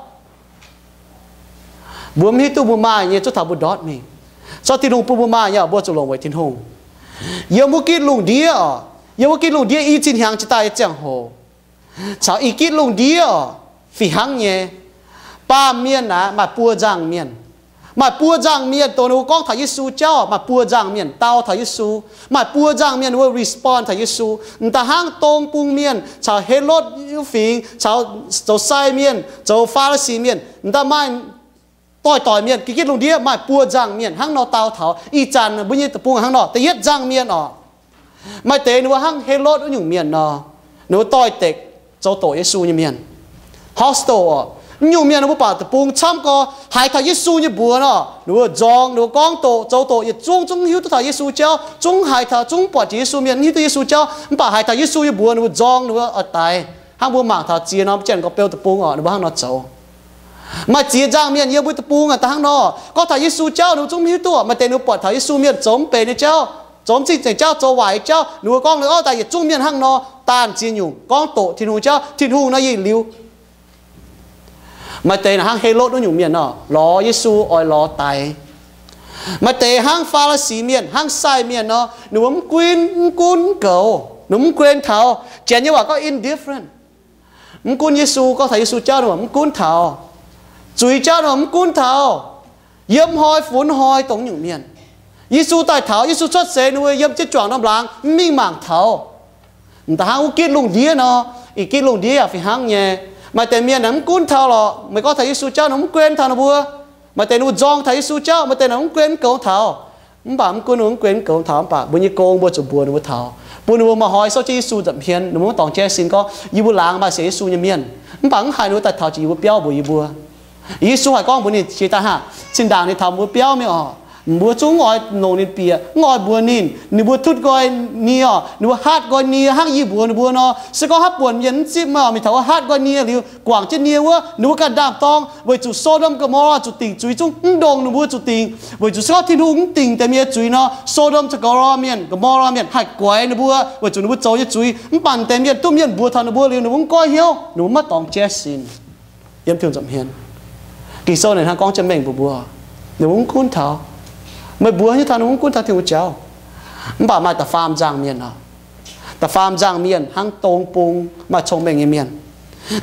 Mbuo mv hiuv duqv mbuo maaih nyei zuov taux mbuo ndortv mingh. Zorqv Tin-Hungh bun mbuo maaih nyei oc, mbuo zuqc longc weic Tin-Hungh. Yiem wuov gitv lungh ndiev oc, yiem wuov gitv lungh ndiev i cin hnyangx jiex daaih nyei ziangh hoc, caux i gitv lungh ndiev oc, fih hnangv nyei. Baamh mienh naaic maaih buo nzangc mienh. Maaih buo nzangc mienh dongh ninh mbuo gorngv taux Yesu jauv, maaih buo nzangc mienh dau taux Yesu. Maaih buo nzangc mienh ninh mbuo respond taux Yesu. M'daaih hnangv dong bung mienh caux Helotv fingx, caux zoux sai mienh, zoux Faa^li^si mienh, m'daaih maaih doix-doix mienh. Gitv lungh ndiev maaih buo nzangc mienh hnangv nor dau taux. Ih zanc mbuo nyei deic-bung hnangv nor. Da'yietv nzangc mienh oc, maaih deix ninh mbuo hnangv Helotv wuov nyungc mienh nor, ninh mbuo doix-dekc zoux doqc Yesu nyei mienh. Hostile oc. Wuov nyungc mienh ninh mbuo baac deic-bung camv gorx, haiz taux Yesu nyei mbuox nor, ninh mbuo nzorng, ninh mbuo gorngv doqc, zoux doqc, yietc zungv zungv hiuv duqv taux Yesu jauv, zungv haiz taux, zungv buatc jiex Yesu mienh, hiuv duqv Yesu jauv, mv baac haiz taux Yesu nyei mbuox ninh mbuo nzorng, ninh mbuo oix daix. Hnangv mbuo mangc taux ziex norm janx gorx-beu deic-bung oc, ninh mbuo hnangv nor zoux. Maaih ziex nzangc mienh yiem mbuo deic-bung aac daaih hnangv nor, gorngv taux Yesu jauv ninh mbuo zungv mv hiuv duqv. Maaih deix ninh mbuo buatc taux Yesu mienh zoux mv benx nyei jauv, zoux mv cing-nzengc jauv, zoux waaic nyei jauv, ninh mbuo gorngv, Ov, daaih yietc zungv mienh hnangv nor. Daanh ziex nyungc gorngv doqc Tin-Hungh jauv, Tin-Hungh nor yietc liuz. Maaih deix naaic hnangv Helotv wuov nyungc mienh nor, lorz Yesu oix lorz daix. Maaih deix hnangv Faa^li^si mienh, hnangv sai mienh nor, ninh mbuo mv gunv, mv gunv mv goux, ninh mbuo mv guen taux. Janx nyei waac gorngv indifferent. Mv gunv Yesu, gorngv taux Yesu jauv ninh mbuo mv gunv taux. Zuiz jauv ninh mbuo mv gunv taux. Yiem hnoi funx hnoi dongh nyungc mienh. Yesu daaih taux, Yesu cuotv seix ninh mbuo yiem jienv juangc norm laangz mv mingh mangc taux. M'daaih hnangv wuov gitv lungh ndiev nor, ih gitv lungh ndiev yaac fih hnangv nyei. Maaih deix mienh aeqv, mv gunv taux lorqc, meih gorngv taux Yesu jauv ninh mv gunv taux ninh mbuo. Maaih deix ninh mbuo nzorng taux Yesu jauv, maaih deix ninh mv gunv mv goux taux. Mv baac mv gunv ninh mv gunv mv goux taux, mv baac mbuo nyei gong mbuo zuqc mbuox ninh mbuo taux, bun ninh mbuo maaih hnoi souv jienv Yesu nza'hmien, ninh mbuo mv dorngc jaiv sin gorngv, Yie mbuo laangz maaih sienx Yesu nyei mienh. Mv baac mv haiz ninh mbuo daaih taux jiex yie mbuo biauv mbuox yie mbuo. Yesu haih gorngv mbuox ninh jiex daaih, Haav, zinh ndaangc ninh taux mbuo biauv mingh oc, mbuo zungv mv oix longc ninh bieqc, mv oix mbuox ninh. Ninh mbuo tutv nqoi nie oc, ninh mbuo hatv nqoi nie hnangv yie mbuox ninh mbuo nor. Se gorngv haaix buonc mienh mv zipv meih oc, mingh taux wuov hatv nqoi nie liuz, guangc jienv nie wuov, ninh mbuo ganh ndaam-dorng, weic zuqc So^ndom Go^mo^laa zuqc dingc zuiz zungv mv ndongc ninh mbuo zuqc dingc. Weic zuqc se gorngv Tin-Hungh mv dingc deix mienh nyei zuiz nor, So^ndom caux Go^mo^laa mienh, Go^mo^laa mienh haih guaix ninh mbuo weic zuqc ninh mbuo zoux nyei zuiz. Mv baac deix mienh duqv mienh mbuox taux ninh mbuo liuz, ninh mbuo mv goiv hnyouv, ninh mbuo maiv dorngc jaiv sin. Yiem Tin-Hungh nza'hmien, Ging-Sou ninh hnangv gorngv jienv mengh mbuox mbuo, ninh mbuo mv gunv taux. Meih mbuox hnyouv taux ninh mbuo mv gunv taux Tin-Hungh jauv. Mv baac maaih da'faam nzangc mienh oc. Da'faam nzangc mienh hnangv dong bung maaih cong-mengh nyei mienh.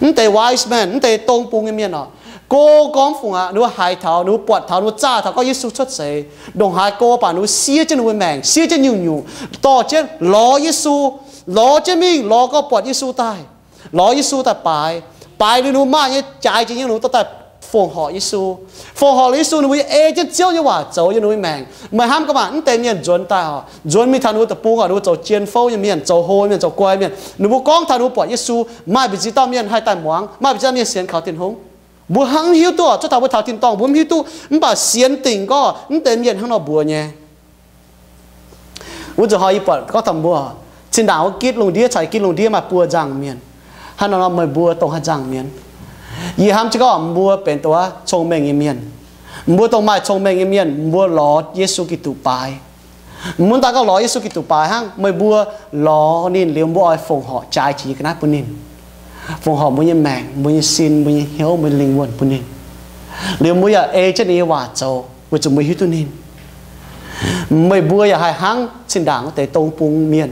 Mv deix wise men, mv deix dong bung nyei mienh oc, go gorngv fungc aqv, ninh mbuo haiz taux, ninh mbuo buatc taux, ninh mbuo zaah taux gorngv Yesu cuotv seix, ndongc haaix go baac ninh mbuo siev jienv ninh mbuo maengc, siev jienv nyungc-nyungc, dorh jienv lorz Yesu, lorz jienv mingh, lorz gorngv buatc Yesu daaih, lorz Yesu daaih baaix. Baaix liuz ninh mbuo maaih nyei jaaix jiex nyei, ninh mbuo dorh daaih fongc horc Yesu. Fongc horc liuz Yesu, ninh mbuo yaac ei jienv Ziouv nyei waac zoux yiem ninh mbuo nyei maengc. Meih hnamv gaax maah, mv deix mienh nzuonx daaih oc, nzuonx mingh taux ninh mbuo deic-bung oc, ninh mbuo zoux jien-fouv nyei mienh, zoux hlo mienh, zoux guai mienh, ninh mbuo gorngv taux ninh mbuo buatc Yesu, maaih mbu'ziex dauh mienh haih daaih muangx, maaih mbu'ziex dauh mienh sienx kaux Tin-Hungh. Mbuo hnangv mv hiuv duqv oc, cuotv taux mbuo taux tin-dorngh mbuo mv hiuv duqv, mv baac sienx dingc gorngv mv deix mienh hnangv nor mbuox nyei. Wuov nzunc hnoi yie buatc gorngv taux mbuo, zinh ndaangc wuov gitv lungh ndiev caux gitv lungh ndiev maaih buo nzangc mienh. Hnangv nor nor meih mbuo dongh haaix nzangc mienh? Yie hnamv jienv gorngv mbuo benx dongh wuov cong-mengh nyei mienh. Mbuo dongh maaih cong-mengh nyei mienh, mbuo lorz Yesu Giduc baaix. Mv daaih gorngv lorz Yesu Giduc baaix hnangv, meih mbuo lorz ninh liuz mbuo oix fongc horc jaaix jiex nyei ga'naaiv bun ninh, fongc horc mbuo nyei maengc, mbuo nyei sin, mbuo nyei hnyouv, mbuo nyei lingh wuonh bun ninh. Liuz mbuo yaac ei jienv ninh nyei waac zoux weic zuqc mbuo hiuv duqv ninh. Meih mbuo yaac haih hnangv zinh ndaangc wuov deix dong bung mienh,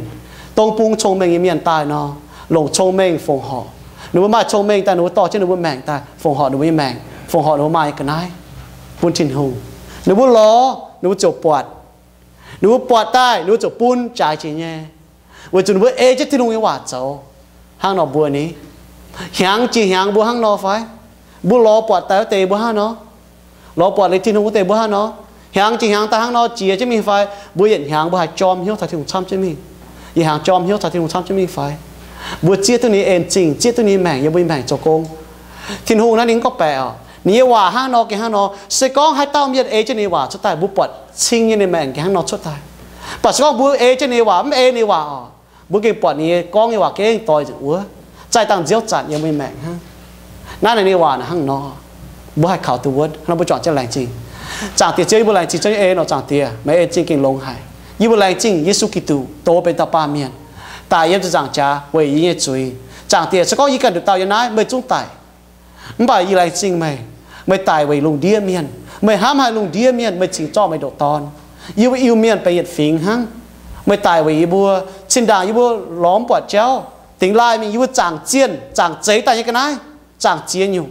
dong bung cong-mengh nyei mienh daaih nor, longc cong-mengh fongc horc. Ninh mbuo maaih cong-mengh daaih, ninh mbuo dorh jienv ninh mbuo maengc daaih fongc horc ninh mbuo nyei maengc, fongc horc ninh mbuo maaih nyei ga'naaiv bun Tin-Hungh. Ninh mbuo lorz, ninh mbuo ziouc buatc. Ninh mbuo buatc daaih, ninh mbuo ziouc bun jaaix jiex nyei. Weic zuqc ninh mbuo ei jienv Tin-Hungh nyei waac zoux. Hnangv nor mbuo ni, hnyangx jiex hnyangx mbuo hnangv nor fai? Mbuo lorz buatc daaih wuov deix mbuo hnangv nor, lorz buatc liuz Tin-Hungh wuov deix mbuo hnangv nor, hnyangx jiex hnyangx daaih hnangv nor jiex jienv mingh fai? Mbuo yietc hnyangx mbuo haih jorm hnyouv taux Tin-Hungh camv jienv mingh? Yietc hnyangx jorm hnyouv taux Tin-Hungh camv jienv mingh fai? Mbuo zieqv duqv ninh nyei en zingh, zieqv duqv ninh nyei maengc yiem mbuo nyei maengc zoux gong. Tin-Hungh naaiv ninh mv gorngv baeqc oc. Ninh nyei waac hnangv nor gengh hnangv nor. Se gorngv haaix dauh mienh ei jienv ninh nyei waac cuotv daaih, mbuo buatc cing nyei ninh maengc gengh hnangv nor cuotv daaih. Mv baac se gorngv mbuo ei jienv ninh nyei waac, mv ei ninh nyei waac oc, mbuo gengh buatc ninh nyei gorngv nyei waac gengh doix nzengc wuov, zaih dangh nziouv zanc yiem mbuo nyei maengc hnangv. Naaiv ninh nyei waac naaic hnangv nor, mbuo haih kaux duqv wuonv. Hnangv nor mbuo juangc jienv laengz zingh. Zaangc Diex Ziouv, yie mbuo laengz zingh zengv nyei en oc Zaangc Diex, meih en zingh gengh longx haic. Yie mbuo laengz zingh Yesu Giduc dox benx dauh baamh mienh, daic yiem ziepc nzaangc jaax weic yie nyei zuiz. Zaangc Diex, se gorngv yie ganh nduqc dauh yiem naaiv, meih zungv daic. Mv baac yie laengz zingh meih, meih daic weic lungh ndiev mienh. Meih hnamv haic lungh ndiev mienh, meih cingx zorqv meih ndoqc Dorn. Yie mbuo Iu-Mienh benx yietc fingx hnangv. Meih daic weic yie mbuo. Zinh ndaangc yie mbuo lorz mv buatc jauv, dingx laaih mingh yie mbuo zaangc zienh zaangc zeix daaih nyei ga'naaiv, zaangc ziex nyungc.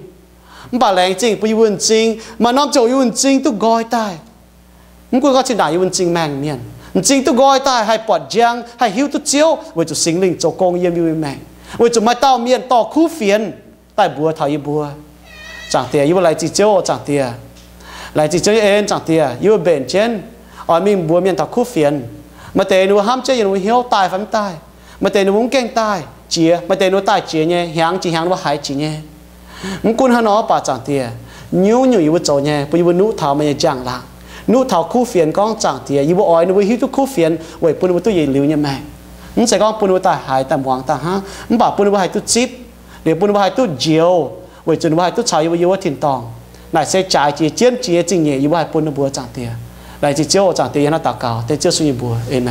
Mv baac laengz zingh bun yie mbuo m'zing, maaih norm ziangh hoc yie mbuo m'zing duqv nqoi daaih. Mv gunv gorngv zinh ndaangc yie mbuo m'zing maengh mienh, m'zing duqv nqoi daaih haih buatc njang, haih hiuv duqv Ziouv weic zuqc Singx Lingh zoux gong yiem yie mbuo nyei maengc, weic zuqc maaih dauh mienh dorh kuv fienx daaih mbuox taux yie mbuo. Zaangc Diex, yie mbuo laengz zingh Ziouv oc Zaangc Diex. Laengz zingh Ziouv nyei en Zaangc Diex, yie mbuo mbenc jienv oix mingh mbuox mienh taux kuv fienx. Maaih deix ninh mbuo hnamv jienv yiem ninh mbuo hnyouv daaih fai mv daaih. Maaih deix ninh mbuo mv gaengh daaih jiex, maaih deix ninh mbuo daaih jiex nyei, hnyangx jiex hnyangx ninh mbuo haiz jiex nyei. Mv gunv hnangv nor mv baac Zaangc Diex, nyungc-nyungc yie mbuo zoux nyei bun yie mbuo nuqv taux meih nyei njang-laangc, nuqv taux kuv fienx gorngv Zaangc Diex, yie mbuo oix ninh mbuo hiuv duqv kuv fienx weic bun ninh mbuo duqv yietc liuz nyei maengc. Mv zeiz gorngv bun ninh mbuo daaih haiz daaih muangx daaih hnangv, mv baac bun ninh mbuo haih duqv zipv, liuz bun ninh mbuo haih duqv njoux, weic zuqc ninh mbuo haih duqv caux yie mbuo yiem wuov tin-dorngh. Naaic se jaaix jiex jienv jiex nyei zingh nyeic yie mbuo haih bun ninh mbuo Zaangc Diex. Laengz zingh Ziouv, Zaangc Diex, yie hnangv naaiv daux gaux dengv Ziouv Yesu nyei mbuox. Aamen.